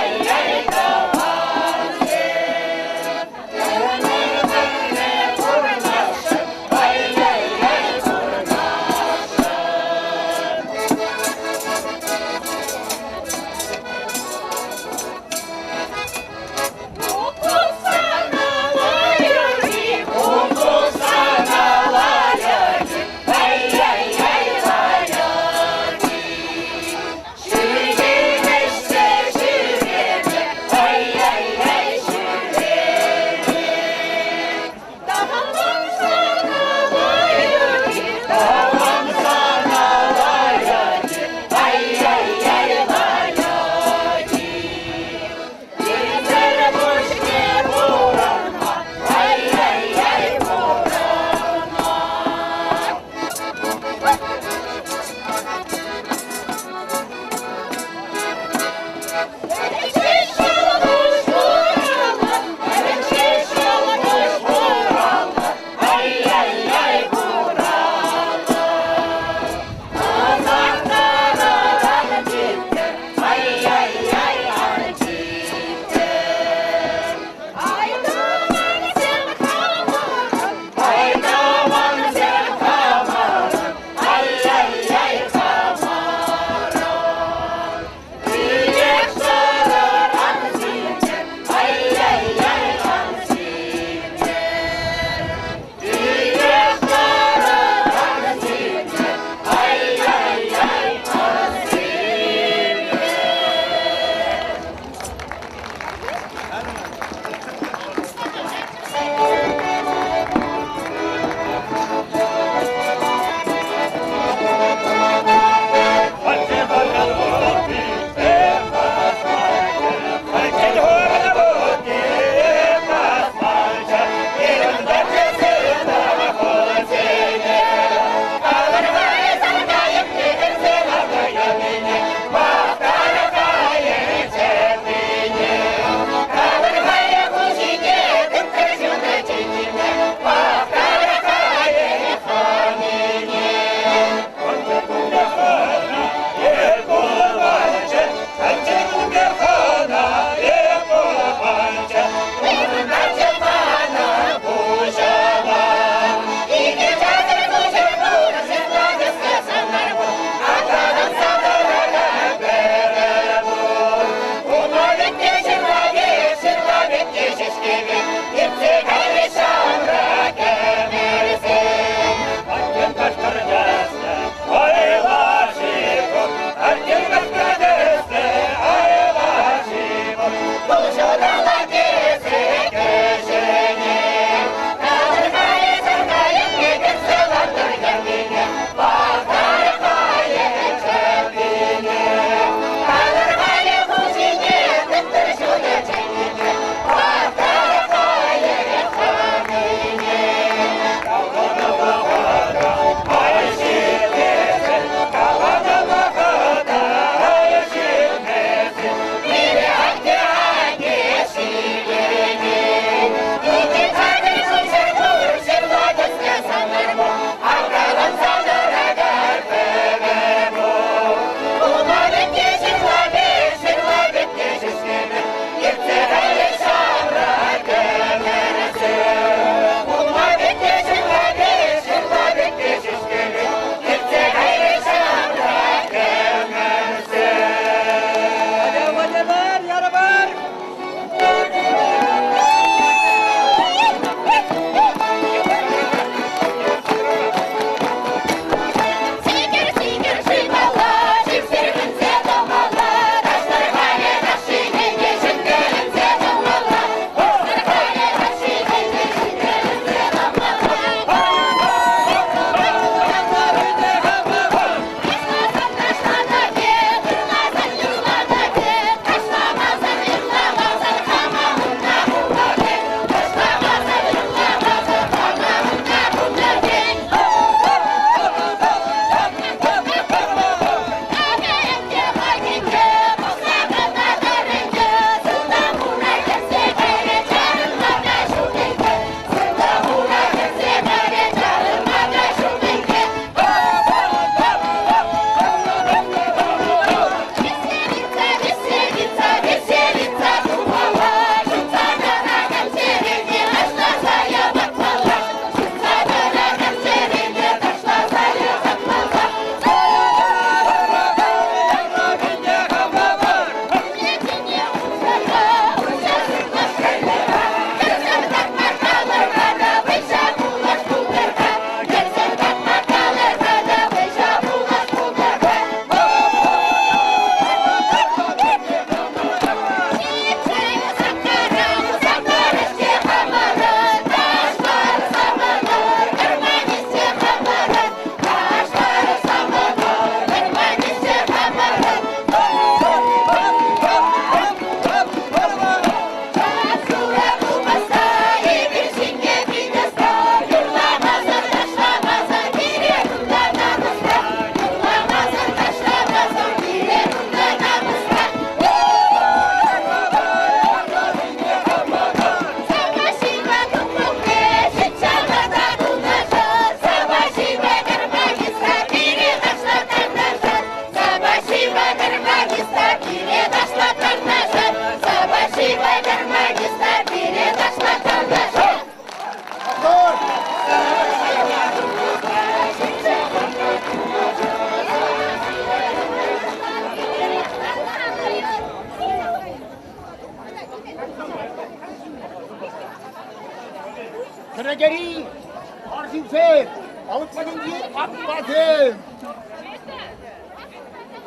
коллективсем, алӑк патӗнчи аппасем.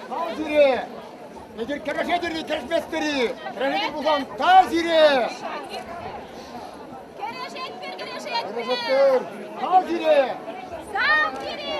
Тав сире! Эсир кӗрешетӗр-и, кӗрешместӗр-и? Кӗрешетӗр пулсан тав сире! Кӗрешетпӗр, кӗрешетпӗр! Кӗрешетпӗр! Тав сире! Тав сире!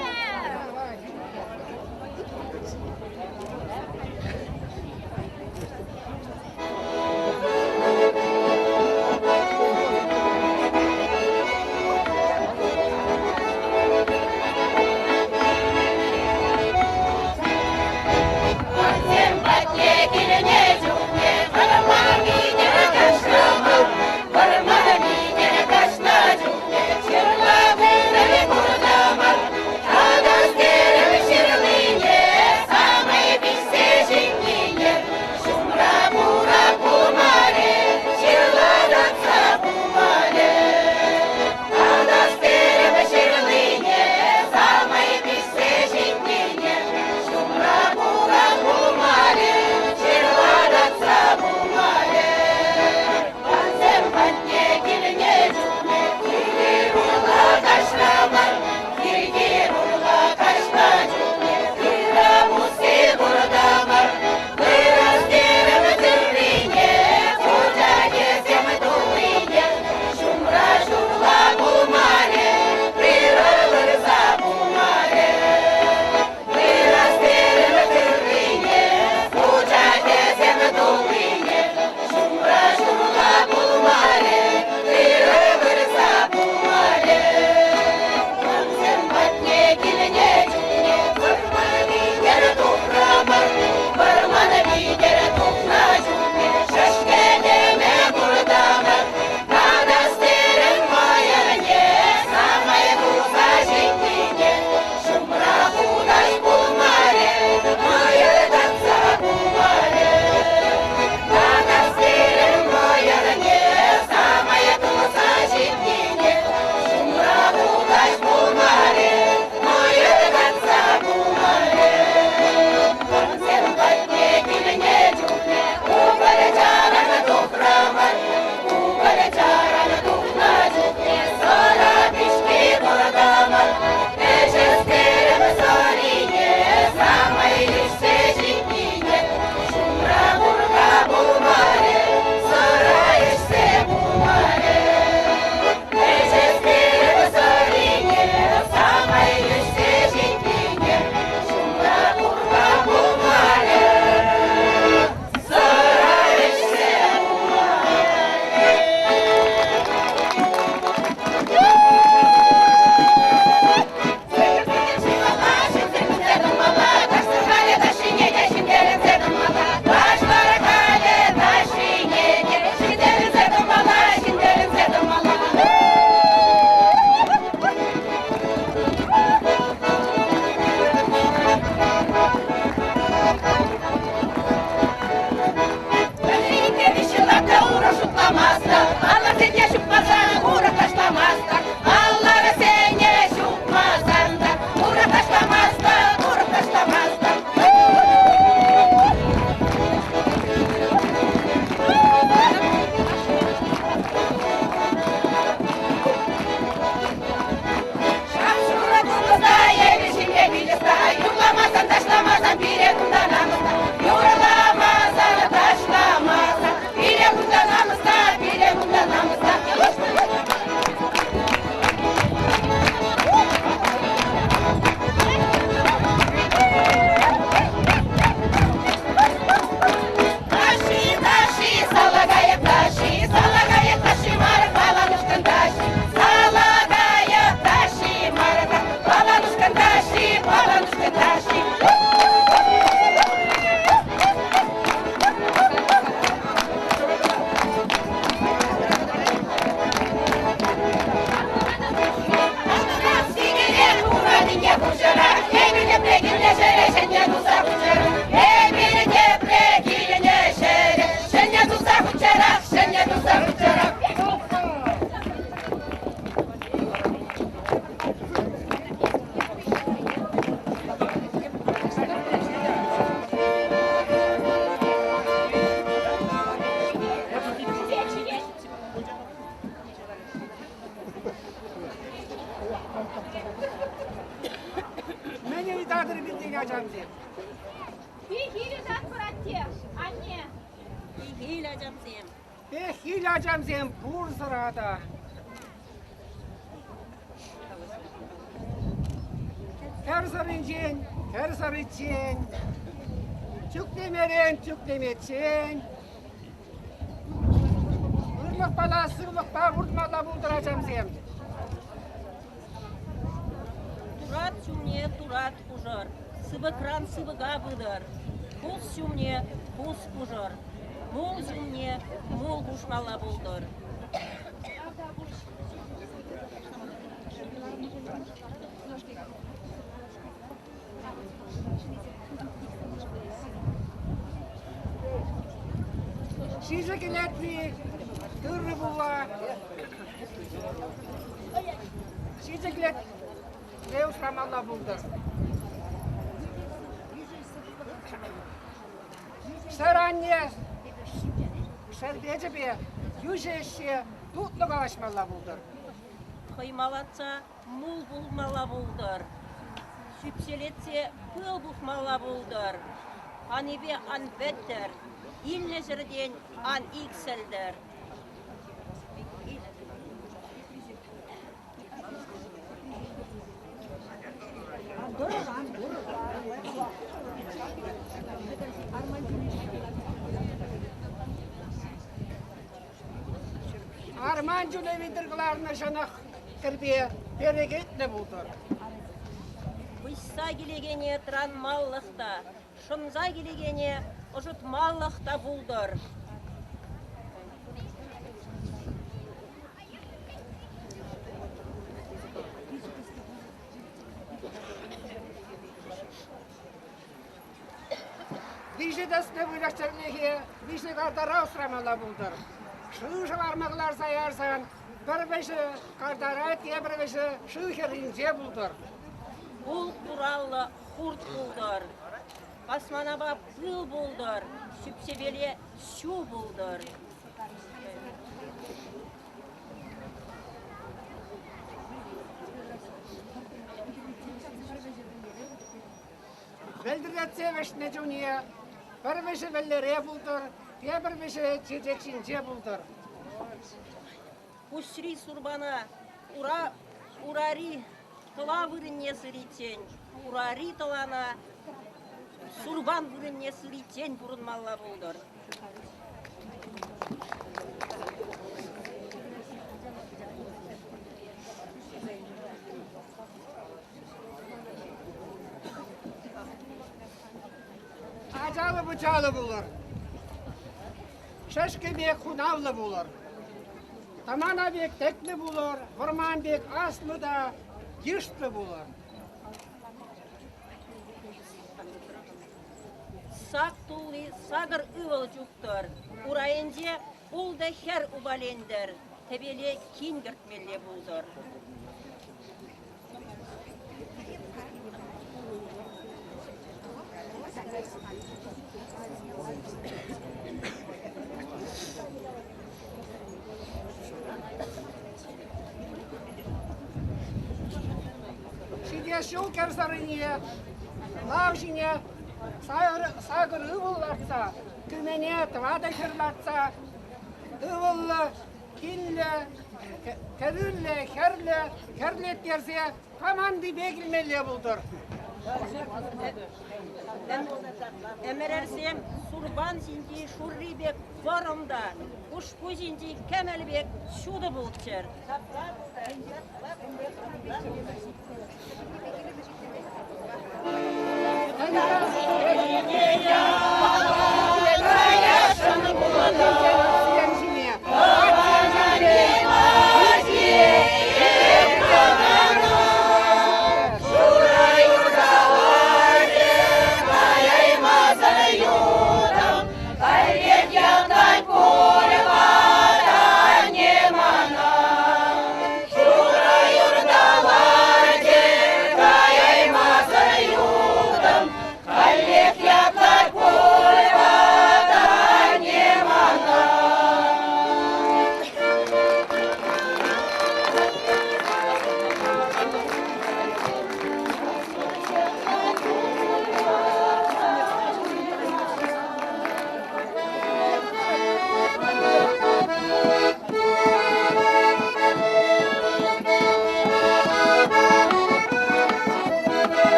Вӗсем патне килне чухне вӑрман витӗр каҫрӑмӑр. Вӑрман витӗр каҫнӑ чухне ҫырла вырӑнӗ куртӑмӑр. Мӗн ыйтатӑр пиртен, ачамсем? Пехил ыйтатпӑр, атте, анне. Пехил, ачамсем. Пехил, ачамсем, пурсӑра та. Кӗр сӑринчен кӗр сӑриччен, чӳклемерен чӳклемеччен ырлӑхпала, сывлӑхпа выртмалла пултӑр, ачамсем. Турат ҫумне турат хушӑр, сыпӑкран сыпӑка пытӑр, пус ҫумне пус хушӑр, мул ҫумне мул хушмалла пултӑр. Ҫичӗ кӗлетри тырӑ пулла ҫичӗ кӗлетре усрамалла пултӑр. Ҫӗр-анне шерпечӗпе йӳҫӗ ӗҫсе тутлӑ калаҫмалла пултӑр. Хӑймалатса мул пулмалла пултӑр. Ҫӳпҫелетсе пыл пухмалла пултӑр. Анипе ан пӗттӗр, илнӗ ҫӗртен ан иксӗлтӗр. Арман чулӗ витӗр кӑларнӑ ҫӑнӑх кӗрпе перекетлӗ пултӑр. Выҫса килекене тӑранмаллӑх та, шӑнса килекене ӑшӑтмаллӑх та пултӑр. Виҫӗ тӗслӗ выльӑх-чӗрлӗхе виҫӗ картара усрамалла пултӑр. Шыв шӑварма кӑларса ярсан пӗр вӗҫӗ картара, тепӗр вӗҫӗ шыв хӗрринче пултӑр. Пул хураллӑ хурт пултӑр. Пасманапа пыл пултӑр, ҫӳпҫепеле ҫу пултӑр. Вӗлтӗртетсе вӗҫнӗ чуне пӗр вӗҫӗ вӗллере пултӑр, тепӗр вӗҫӗ чечек ҫинче пултӑр. Пуҫри сурпана ура, урари тӑла вырӑнне сыриччен, урари тӑлана сурпан вырӑнне сыриччен пурӑнмалла пултӑр. Ачаллӑ-пӑчаллӑ пулӑр. Шӗшкӗ пек хунавлӑ пулӑр. Тӑмана пек тӗклӗ пулӑр, вӑрман пек аслӑ та йышлӑ пулӑр. Сак тулли сакӑр ывӑл чуптӑр, урайӗнче ултӑ хӗр упалентӗр, тӗпеле кин кӗртмелле пултӑр. Ҫитес ҫул кӗр сӑрине лав ҫине сакӑр ывӑл лартса, кӳмене тӑватӑ хӗр лартса, ывӑллӑ, киллӗ, кӗрӳллӗ, хӗрлӗ, хӗрлеттерсе командипе килмелле пултӑр. Ӗмӗрӗрсем сурпан ҫинчи шурри пек вӑрӑм та, хушпу ҫинчи кӗмӗл пек ҫутӑ пулччӑр.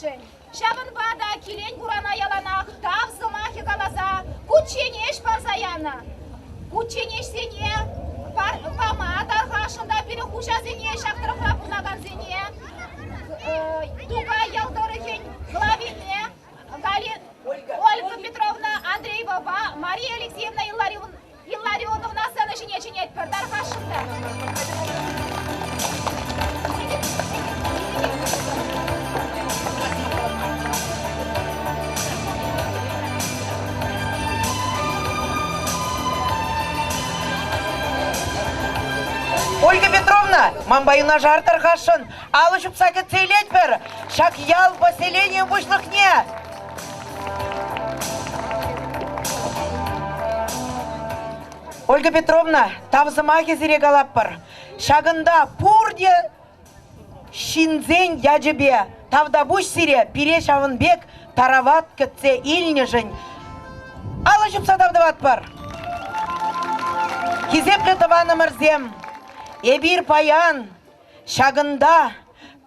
пирӗншӗн. Ҫавӑнпа та килен-курана яланах тав сӑмахӗ каласа кучченеҫ парса янӑ. Кучченеҫсене пама тархасшӑн та пирӗн хуҫасене, ҫак тӑрӑхра пурӑнакансене, Тукай ял тӑрӑхӗн главине Ольга Петровна Андреевапа Мария Алексеевна Илларионовна сцена ҫине чӗнетпӗр. Тархасшӑн та. Ольга Петровна, манпа юнашар тархасшӑн алӑ ҫупса кӗтсе илетпӗр ҫак ял поселенийӗн пуҫлӑхне. Ольга Петровна, тав сӑмахӗ сире калатпӑр. Ҫакӑнта пурте ҫынсен ячӗпе тавтапуҫ сире пире ҫавӑн пек тарават кӗтсе илнӗшӗн алӑ ҫупса тав тӑватпӑр. Хисеплӗ тӑванӑмӑрсем, эпир паян Ҫакӑнта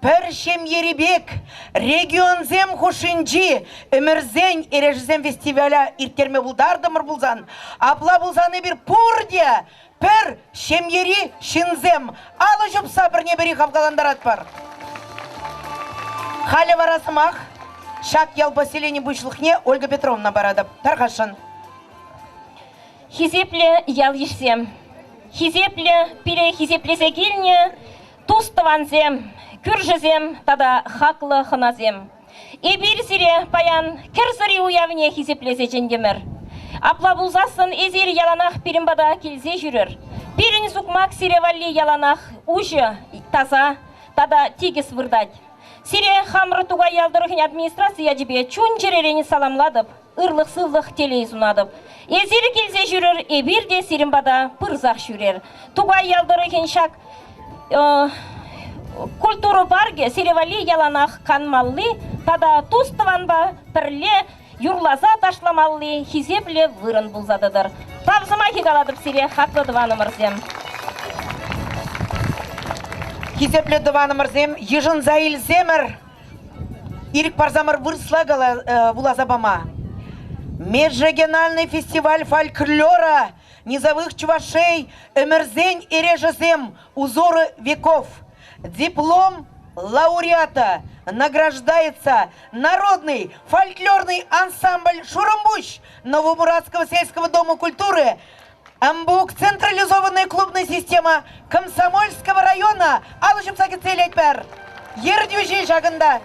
пӗр ҫемьери пек регионсем хушшинчи ӗмӗрсен эрешӗсем фестивале ирттерме пултартӑмӑр пулсан, апла пулсан эпир пурте пӗр ҫемьери ҫынсем алӑ ҫупса пӗрне-пӗри хавхалантаратпӑр. Халӗ вара сӑмах ҫак ял поселени пуҫлӑхне Ольга Петровна паратӑп. Тархасшӑн. Хисеплӗ ял-йышсем, хисеплӗ, пире хисеплесе килнӗ тус-тӑвансем, кӳршӗсем тата хаклӑ хӑнасем. Эпир сире паян Кӗр сӑри уявне хисеплесе чӗнтӗмӗр. Апла пулсассӑн эсир яланах пирӗн пата килсе ҫӳрӗр. Пирӗн сукмак сире валли яланах уҫӑ, таса тата тикӗс выртать. Сире хамӑр Тукай ял тӑрӑхӗн администраци ячӗпе чун-чӗререн саламлатӑп, ырлӑх-сывлӑх, телей сунатӑп. Эсир килсе ҫӳрӗр, эпир те сирӗн пата пырсах ҫӳрер. Тукай ял тӑрӑхӗн ҫак культура паркӗ сире валли яланах канмалли тата тус-тӑванпа пӗрле юрласа ташламалли хисеплӗ вырӑн пулса тӑтӑр. Тав сӑмахӗ калатӑп сире, хаклӑ тӑванӑмӑрсем. Хисеплӗ тӑванӑмӑрсем, йышӑнса илсемӗр Ирӗк парсамӑр вырӑсла вуласа пама. Межрегиональный фестиваль фольклора низовых чувашей ӗмӗрсен эрешӗсем узоры веков. Диплом лауреата награждается народный фольклорный ансамбль «Шурӑмпуҫ» Новомуратского сельского дома культуры МБУК централизованная клубная система Комсомольского района алӑ ҫупса кӗтсе илетпӗр. Ертӳҫи ҫакӑнта.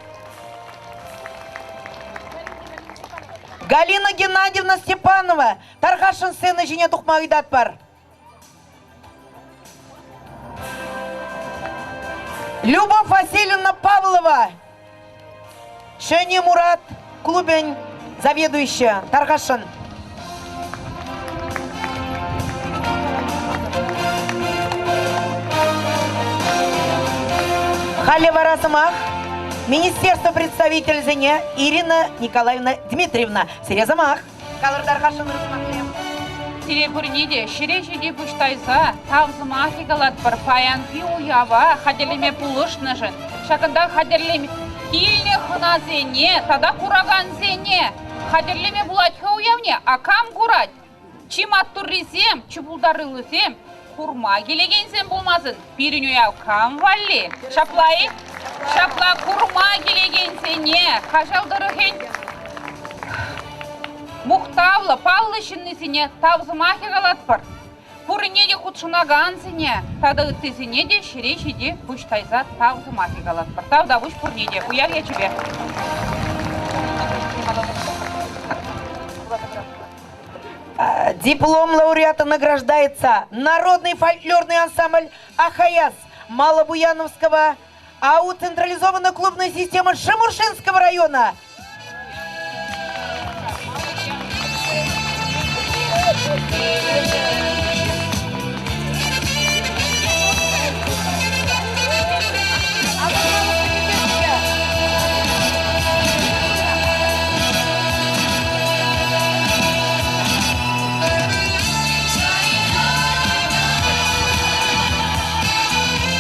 Галина Геннадьевна Степанова тархасшӑн сцена ҫине тухма ыйтатпӑр. Любовь Васильевна Павлова, Ҫӗнӗ Мурат клубӗн заведующийӗ, тархасшӑн. Халӗ вара сӑмах министерство представителӗсене Ирина Николаевна Дмитриевна. Сире сӑмах. Калӑр тархасшӑн ырӑ сӑмахсем. Сире пурне те ҫӗре ҫити пуҫ тайса тав сӑмахӗ калатпӑр паянхи уява хатӗрлеме пулӑшнӑшӑн. Ҫакӑнта хатӗрлеме килнӗ хӑнасене тата куракансене хатӗрлеме пулать-ха уявне, а кам курать? Чи маттуррисем, чи пултаруллисем курма килекенсем пулмасӑн пирӗн уяв кам валли? Ҫапла-и? Ҫапла курма килекенсене Каҫал тӑрӑхӗн мухтавлӑ, паллӑ ҫыннисене тав сӑмахӗ калатпӑр. Пурне те хутшӑнакансене тата ыттисене те ҫӗре ҫити пуҫ тайса тав сӑмахӗ калатпӑр. Тавтапуҫ пурне те уяв ячӗпе. Диплом лауреата награждается народный фольклорный ансамбль «Ахаяс» Малобуяновского АУ централизованная клубная система Шемуршинского района.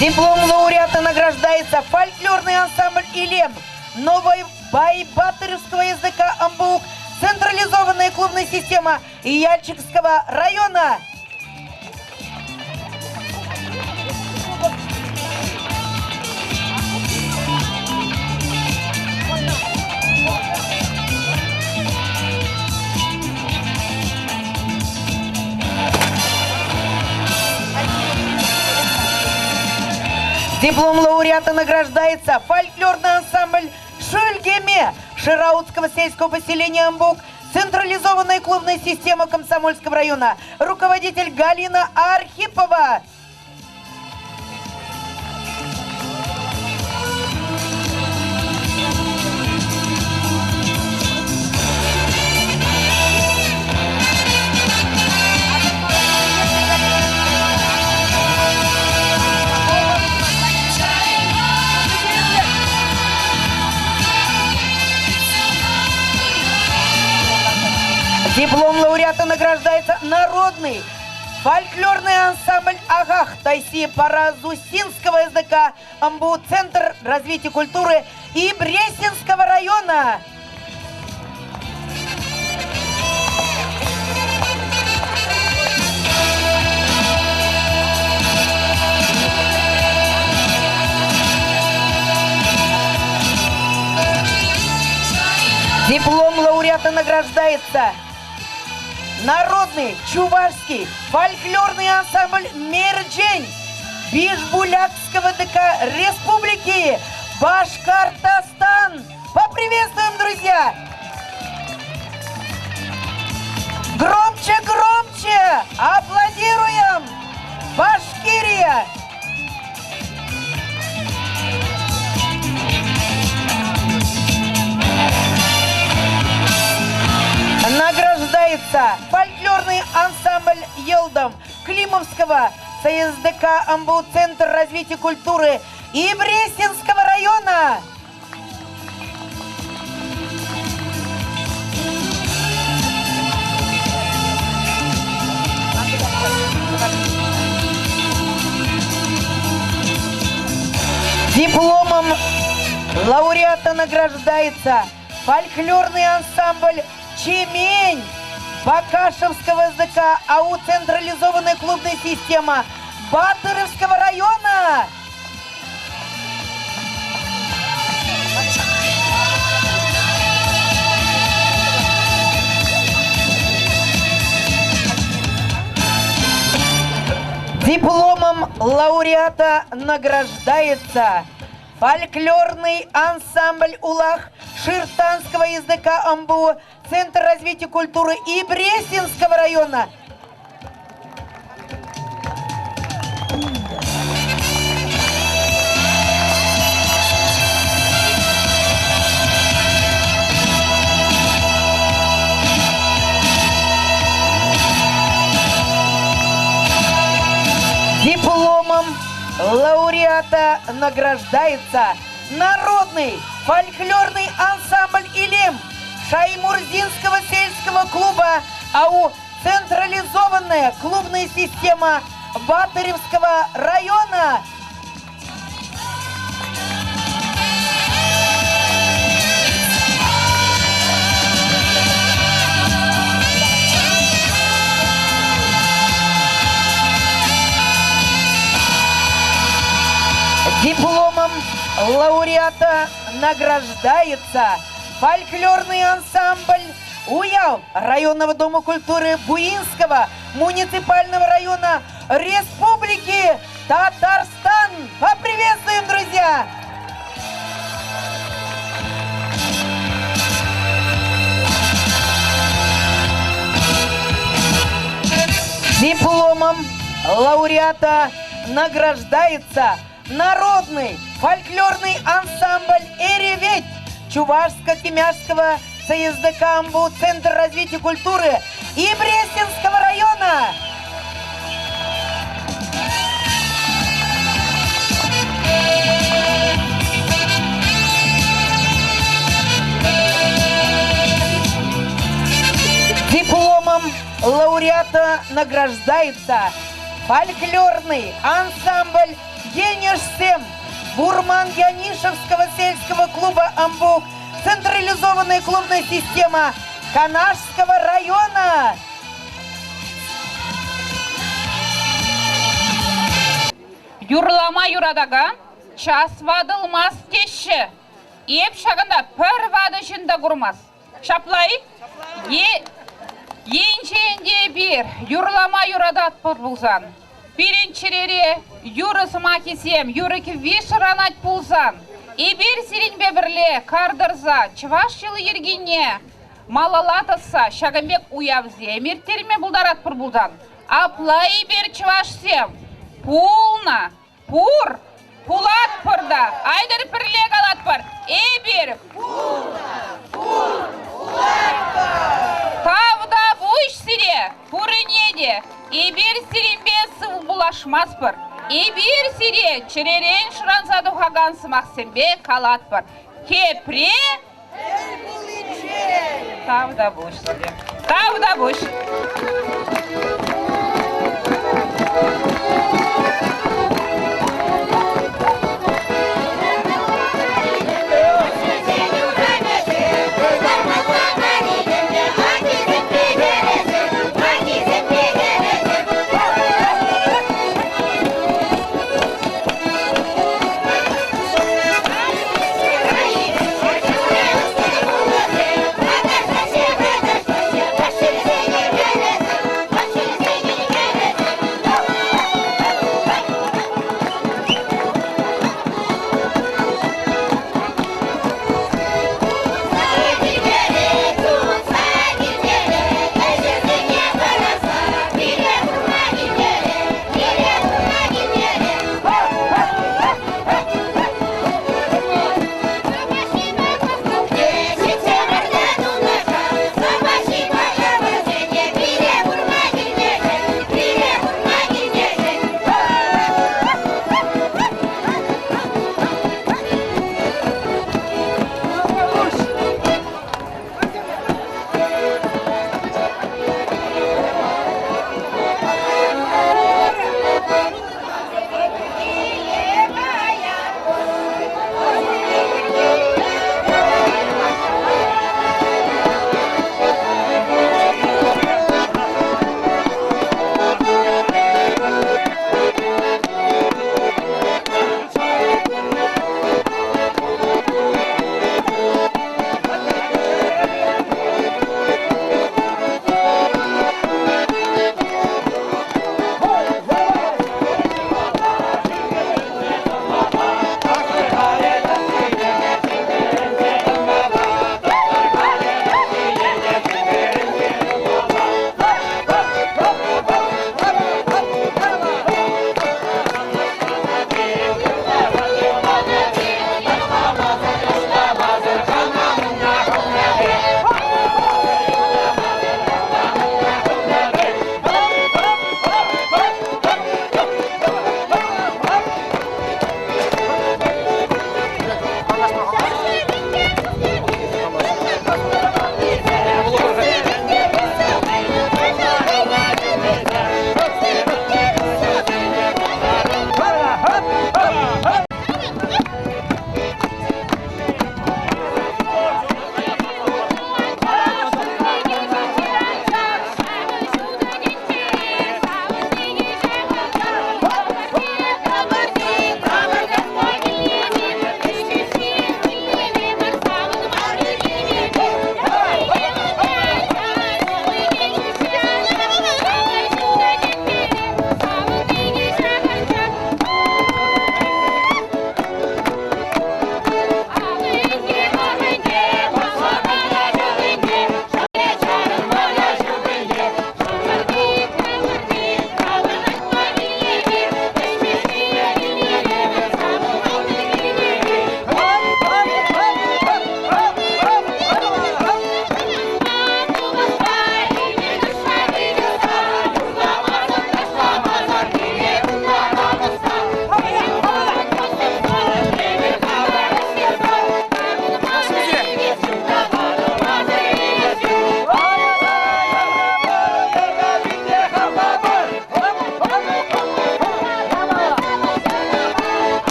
Диплом лауреата награждается фольклорный ансамбль «Илем» Новой... Байбатыревского СДК МБУК «Централизованная клубная система» Яльчикского района. Диплом лауреата награждается фольклорный ансамбль «Шульгеме» Шираутского сельского поселения Амбук, централизованная клубная система Комсомольского района, руководитель Галина Архипова. Диплом лауреата награждается народный фольклорный ансамбль «Агах» Тайси Паразусинского СДК МБУ Центр развития культуры и Брестинского района. Диплом лауреата награждается Народный чувашский фольклорный ансамбль «Мерджень» Бишбулякского ДК Республики Башкортостан. Поприветствуем, друзья! Громче, громче! Аплодируем! Башкирия! Награждается фольклорный ансамбль «Елдом» Климовского ЦСДК МБУ Центр развития культуры и Брестинского района. Дипломом лауреата награждается фольклорный ансамбль «Чемень» Бакашевского СДК АУ «Централизованная клубная система» Батыревского района. Дипломом лауреата награждается фольклорный ансамбль «Улах» Ширтанского языка МБУ, Центр развития культуры и Брестинского района. Дипломом лауреата награждается народный фольклорный ансамбль «Илим» Шаймурзинского сельского клуба АУ «Централизованная клубная система» Батыревского района. Дипломом лауреата награждается фольклорный ансамбль «Уяв» районного дома культуры Буинского муниципального района Республики Татарстан. Поприветствуем, друзья! Дипломом лауреата награждается народный фольклорный ансамбль «Эреветь» Чувашско-Тимяшского ЦСДК МБУ Центр развития культуры и Брестинского района. Дипломом лауреата награждается фольклорный ансамбль «Енешсем» Бурман-Янишевского сельского клуба «Амбук» Централизованная клубная система Канашского района. Юрлама юратакан час ватӑлмасть теҫҫӗ. Эп ҫакӑнта пӗр ватӑ ҫын та курмас. Ҫапла-и? Е енчен те эпир юрлама юрататпӑр пулсан, пирӗн чӗрере юрӑ сӑмахӗсем, юрӑ кӗвви шӑранать пулсан, эпир сирӗнпе пӗрле кар тӑрса чӑваш йӑли-йӗркине малалла тӑсса ҫакӑн пек уявсем ирттерме пултаратпӑр пулсан, апла эпир чӑвашсем пулнӑ, пур, пулатпӑр та. Айтӑр пӗрле калатпӑр. Эпир пулнӑ, пур, пулатпӑр! Тавтапуҫ сире, пурне те. Эпир сирӗнпе сыв пулашмастпӑр. Эпир сире чӗререн шӑранса тухакан сӑмахсемпе калатпӑр. Тепре Тӗл пуличчен! Тавтапуҫ сире. Тавтапуҫ.